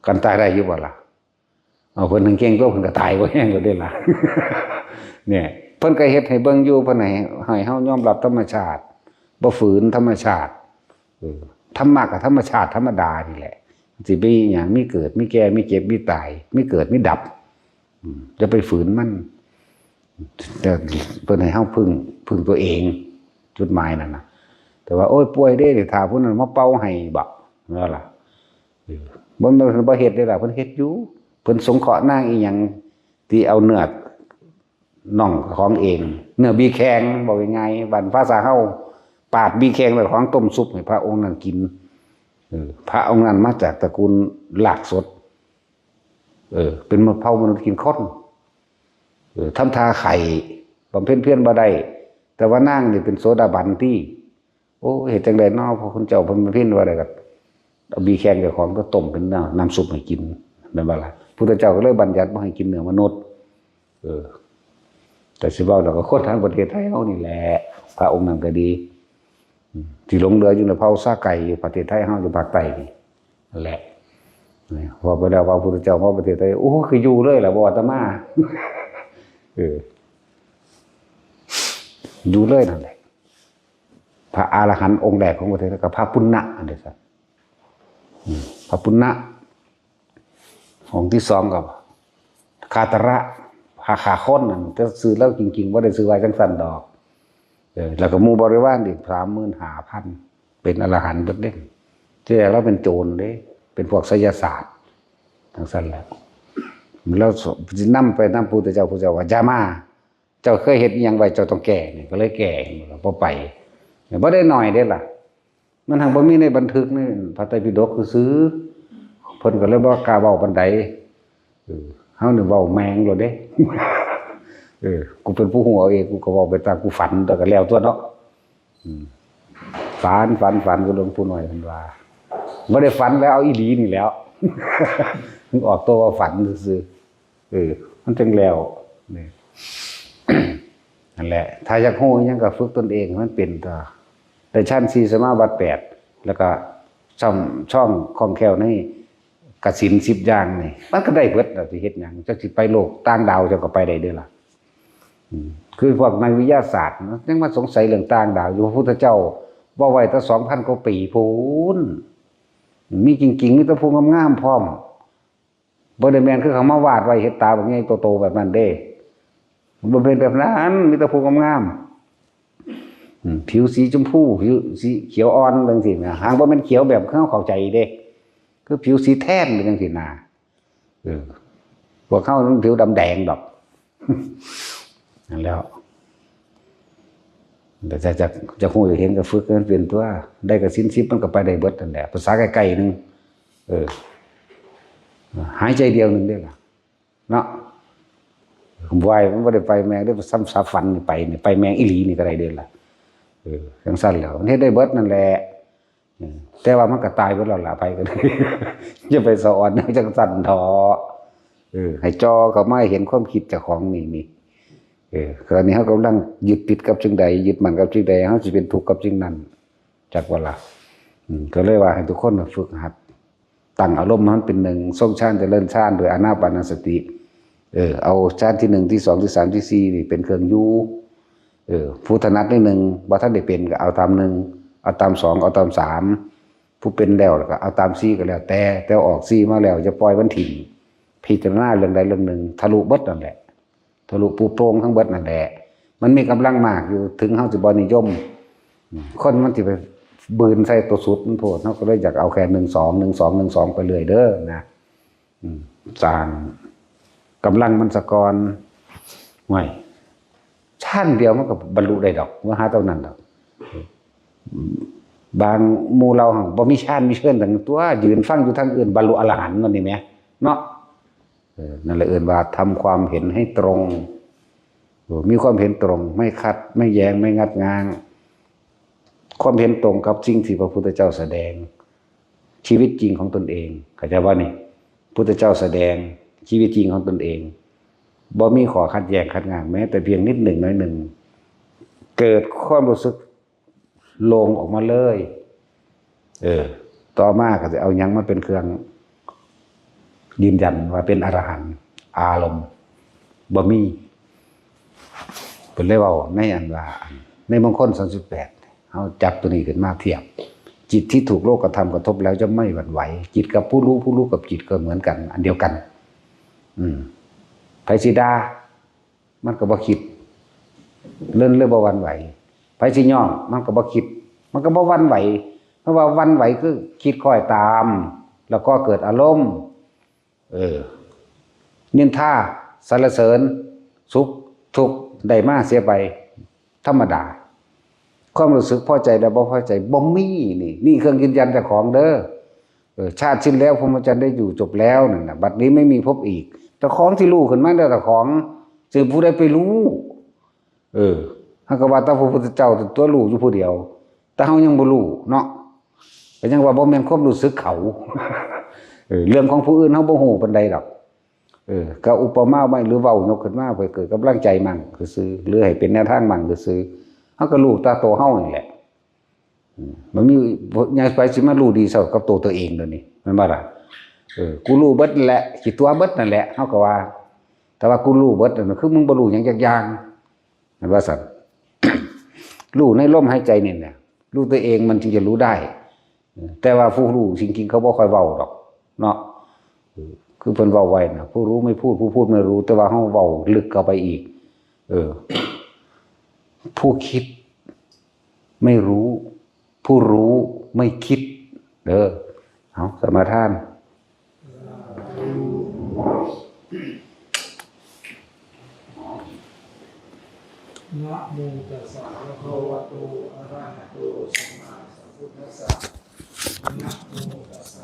กันตายได้อยู่บ่ล่ะ เอา เพิ่นถึงเก่งตัว เพิ่นก็ตายบ่แฮงแล้วเด้ล่ะ เนี่ย เพิ่นก็เฮ็ดให้เบิ่งอยู่ เพิ่นให้ ให้เฮายอมรับธรรมชาติ บ่ฝืนธรรมชาติ เออ ธรรมะก็ธรรมชาติธรรมดานี่แหละ สิมีหยัง มีเกิด มีแก่ มีเจ็บ มีตาย มีเกิด มีดับ อืม อย่าไปฝืนมัน แต่เพิ่นให้เฮาพึ่ง พึ่งตัวเอง จุดหมายนั่นน่ะ แต่ว่า โอ้ย ป่วยเด้ นี่ ถ้าผู้นั้นมาเป่าให้บ่ นั่นล่ะ เออ บ่แม่นเพิ่นบ่เฮ็ดเด้ล่ะ เพิ่นเฮ็ดอยู่ เพิ่นสงเคราะห์นางอีหยัง ที่เอาเนื้อน่องของเอง เนื้อบีแคง เว้าง่ายๆ บ้านภาษาเฮา ปาดบีแคงแล้วของต้มซุปให้พระองค์นั้นกิน เออ พระองค์นั้นมาจากตระกูลรากสด เออ เป็นเผ่ามนุษย์กินคน เออ ทำท่าไข้ บำเพ็ญเพียรบ่ได้ แต่ว่านางนี่เป็นโสดาบันติ โอ้ เฮ็ดจั่งใดน้อ พระคุณเจ้า เพิ่นมาพินว่าได้ก็เอาบีแคงเจ้าของก็ต้มเป็นน้ำ น้ำซุปให้กิน แม่นบ่ล่ะ พุทธเจ้าก็เลยบัญญัติบ่ให้กินเนื้อมนุษย์ เออ แต่สิเว้าแล้วก็คนทางประเทศไทยเฮานี่แหละ พระองค์นั้นก็ดี อืม ที่หลงเหลืออยู่ในเผ่าซาไก่อยู่ประเทศไทยเฮาอยู่ภาคใต้นี่แหละ นี่ พอไปแล้วว่าพระพุทธเจ้ามาประเทศไทย โอ้ คืออยู่เลยล่ะ บ่อาตมา เออ อยู่เลยนั่นแหละ พระอรหันต์องค์แรกของประเทศไทยก็พระปุณณะ อันเดียวกัน อืม พระปุณณะ องค์ที่สองก็ คาตระ พระขาค้นนั่น แต่ชื่อลาวจริงๆ บ่ได้ชื่อว่าจังซั่นดอก เออ แล้วก็หมู่บริวารอีก สามหมื่นห้าพัน เป็นอรหันต์เบิดเด้ ที่แรกลาวเป็นโจรเด้ เป็นพวกไสยศาสตร์ จังซั่นแหละ แล้วสินำไปนำพุทธเจ้า พุทธเจ้าว่า อย่ามา เจ้าเคยเฮ็ดอิหยังไว้ เจ้าต้องแก้ นี่ก็เลยแก้ บ่ไป บ่ได้น้อยเด้ล่ะ มันหั้นบ่มีในบันทึกในพระไตรปิฎกซื่อๆ เพิ่นก็เลยบ่กล้าเว้าปานใด เออ เฮานี่เว้าแม่งโลดเด้ เออ กูเป็นผู้ฮู้เอาเอง กูก็เว้าไปตามกูฝัน แต่ก็แล้วตัวเนาะ อืม ฝัน ฝัน ฝัน ก็หลวงปู่น้อยเพิ่นว่า บ่ได้ฝันแล้ว เอาอีหลีนี่แหล้ว มึงออกตัวว่าฝันซื่อๆ เออ มันจังแล้ว นี่ นั่นแหละ ถ้าอยากฮู้อิหยังก็ฝึกตนเองให้มันเป็นตัว ได้ฌานสี่ สมาบัติแปด แล้วก็ช่อง ช่องคล่องแคล่วในกสิณสิบอย่างนี่ มันก็ได้เบิดล่ะ สิเฮ็ดหยัง เจ้าสิไปโลกต่างดาว เจ้าก็ไปได้เด้อล่ะ อืม คือพวกนักวิทยาศาสตร์นะ ยังมาสงสัยเรื่องต่างดาวอยู่ พระพุทธเจ้าเว้าไว้ตั้ง สองพัน กว่าปีพู้น มีจริงๆ มีแต่ผู้งามๆ พร้อม บ่ได้แม่นคือเขามาวาดไว้ เฮ็ดตาบักใหญ่โตๆ แบบนั้นเด้ มันบ่เป็นแบบนั้น มีแต่ผู้งามๆ อืม ผิวสีชมพู ผิวสีเขียวอ่อนจังซี่นะ หากบ่แม่นเขียวแบบเฮาเข้าใจเด้ คือผิวสีแทนจังซี่นะ เออ พวกเฮามันผิวดำแดงดอก นั่นแหล้ว แต่จะ จะ จะฮู้จะเห็นก็ฝึกให้มันเป็นตัว ได้กสิณสิบ มันก็ไปได้เบิดนั่นแหละ ภาษาใกล้ๆ หนึ่ง เออ หายใจเดียวหนึ่งเด้ล่ะ เนาะ บ่ายมันบ่ได้ไปแม่งเด้ ซ้ำสาฝันนี่ไปนี่ ไปแม่งอีหลีนี่ก็ได้เด้ล่ะ เออ จังซั่นแหล้ว มันเฮ็ดได้เบิดนั่นแหละ เออ แต่ว่ามันก็ตายเบิดแล้วล่ะ ไปก็ได้ อย่าไปสะออนจังซั่นเถาะ เออ ให้จ่อเข้ามาให้เห็นความคิดเจ้าของนี่ นี่ เออ ตอนนี้เฮากำลังยึดติดกับสิ่งใด ยึดมั่นกับสิ่งใด เฮาสิเป็นทุกข์กับสิ่งนั้น จักว่าล่ะ อืม ก็เลยว่าให้ทุกคนน่ะฝึกหัด ตั้งอารมณ์ให้มันเป็นหนึ่ง ทรงฌานเจริญฌานโดยอานาปานสติ เออ เอาฌานที่หนึ่ง ที่สอง ที่สาม ที่สี่ นี่เป็นเครื่องอยู่ เออ ผู้ถนัดนิดนึง บ่ทันได้เป็นก็เอาตามหนึ่ง เอาตามสอง เอาตามสาม ผู้เป็นแล้วก็เอาตามสี่ก็แล้วแต่ แต่ออกสี่มาแล้วอย่าปล่อยมันถิ่ม พิจารณาเรื่องใดเรื่องหนึ่ง ทะลุเบิดนั่นแหละ ทะลุปูโปร่งทั้งเบิดนั่นแหละ มันมีกำลังมากอยู่ ถึงเฮาสิบ่นิยม คนมันสิไปบืนใส่ตัวสุดมันโพด เฮาก็เลยอยากเอาแค่หนึ่งสอง หนึ่งสอง หนึ่งสอง ไปเรื่อยเด้อนะ อืม สร้างกำลังมันซะก่อน ห่วย ฌานเดียวมันก็บรรลุได้ดอก ว่าหาเท่านั้นดอก บางหมู่เหล่าหั่นบ่มีฌานมีเชิญตั้งตัว ยืนฟังอยู่ทางอื่น บรรลุอรหันต์นั่นนี่แหม เนาะ เออ นั่นแหละเอิ้นว่าทำความเห็นให้ตรง เออ มีความเห็นตรง ไม่ขัด ไม่แย้ง ไม่งัดง้าง ความเห็นตรงกับสิ่งที่พระพุทธเจ้าแสดง ชีวิตจริงของตนเอง เข้าใจบ่นี่ พุทธเจ้าแสดงชีวิตจริงของตนเอง บ่มีข้อขัดแย้งขัดง้างแม้แต่เพียงนิดหนึ่งน้อยหนึ่ง เกิดความรู้สึกโล่งออกมาเลย เออ ต่อมาก็สิเอาหยังมาเป็นเครื่องยืนยันว่าเป็นอรหันต์ อารมณ์บ่มี เพิ่นเลยเว้าในอันว่า ในมงคลสามสิบแปด เฮาจับตัวนี้ขึ้นมาเทียบ จิตที่ถูกโลกธรรมกระทบแล้วย่อมไม่หวั่นไหว จิตกับผู้รู้ ผู้รู้กับจิตก็เหมือนกัน อันเดียวกัน อืม ไผสิด่า มันก็บ่คิด เล่นเลยบ่หวั่นไหว ไผสิยอม มันก็บ่คิด มันก็บ่หวั่นไหว เพราะว่าหวั่นไหวคือคิดคอยตาม แล้วก็เกิดอารมณ์ เออ นินทา สรรเสริญ สุข ทุกข์ ได้มาเสียไป ธรรมดา ความรู้สึกพอใจและบ่พอใจบ่มี นี่ นี่เครื่องยืนยันเจ้าของเด้อ เออ ชาติสิ้นแล้วพรหมจรรย์ได้อยู่จบแล้วนั่นน่ะ บัดนี้ไม่มีพบอีก เจ้าของสิรู้ขึ้นมาแล้ว เจ้าของ ซึ่งผู้ใดไปรู้ เออ เฮาก็ว่าแต่พระพุทธเจ้าตัวรู้อยู่ผู้เดียว แต่เฮายังบ่รู้เนาะ ก็ยังว่าบ่แม่นความรู้สึกเขา เออ เรื่องของผู้อื่นเฮาบ่ฮู้ปานใดดอก เออ ก็อุปมาไว้หรือเว้ายกขึ้นมาเพื่อเกิดกำลังใจมั่งซื่อๆ หรือให้เป็นแนวทางมั่งซื่อๆ เฮาก็รู้แต่ตัวเฮานี่แหละ อืม มันมี ยายไปสิมารู้ดีเท่ากับตัวตัวเองเดี๋ยวนี้ แม่นบ่ล่ะ? เออ กูฮู้เบิดนั่นแหละ ขี้ตั๋วเบิดนั่นแหละ เฮาก็ว่า แต่ว่ากูฮู้เบิดนั่นคือมึงบ่ฮู้หยังจักอย่าง แม่นว่าซั่น ฮู้ในลมหายใจนี่แหละ ฮู้ตัวเองมันจึงจะฮู้ได้ แต่ว่าผู้ฮู้จริงๆ เขาบ่ค่อยเว้าดอกเนาะ คือเพิ่นเว้าไว้นะ ผู้รู้ไม่พูด ผู้พูดไม่รู้ แต่ว่าเฮาเว้าลึกเข้าไปอีก เออ ผู้คิดไม่รู้ ผู้รู้ไม่คิด เด้อ เอา สมาทาน นะโมตัสสะภะคะวะโตอะระหะโตสัมมาสัมพุทธัสสะ นะโมตัสสะ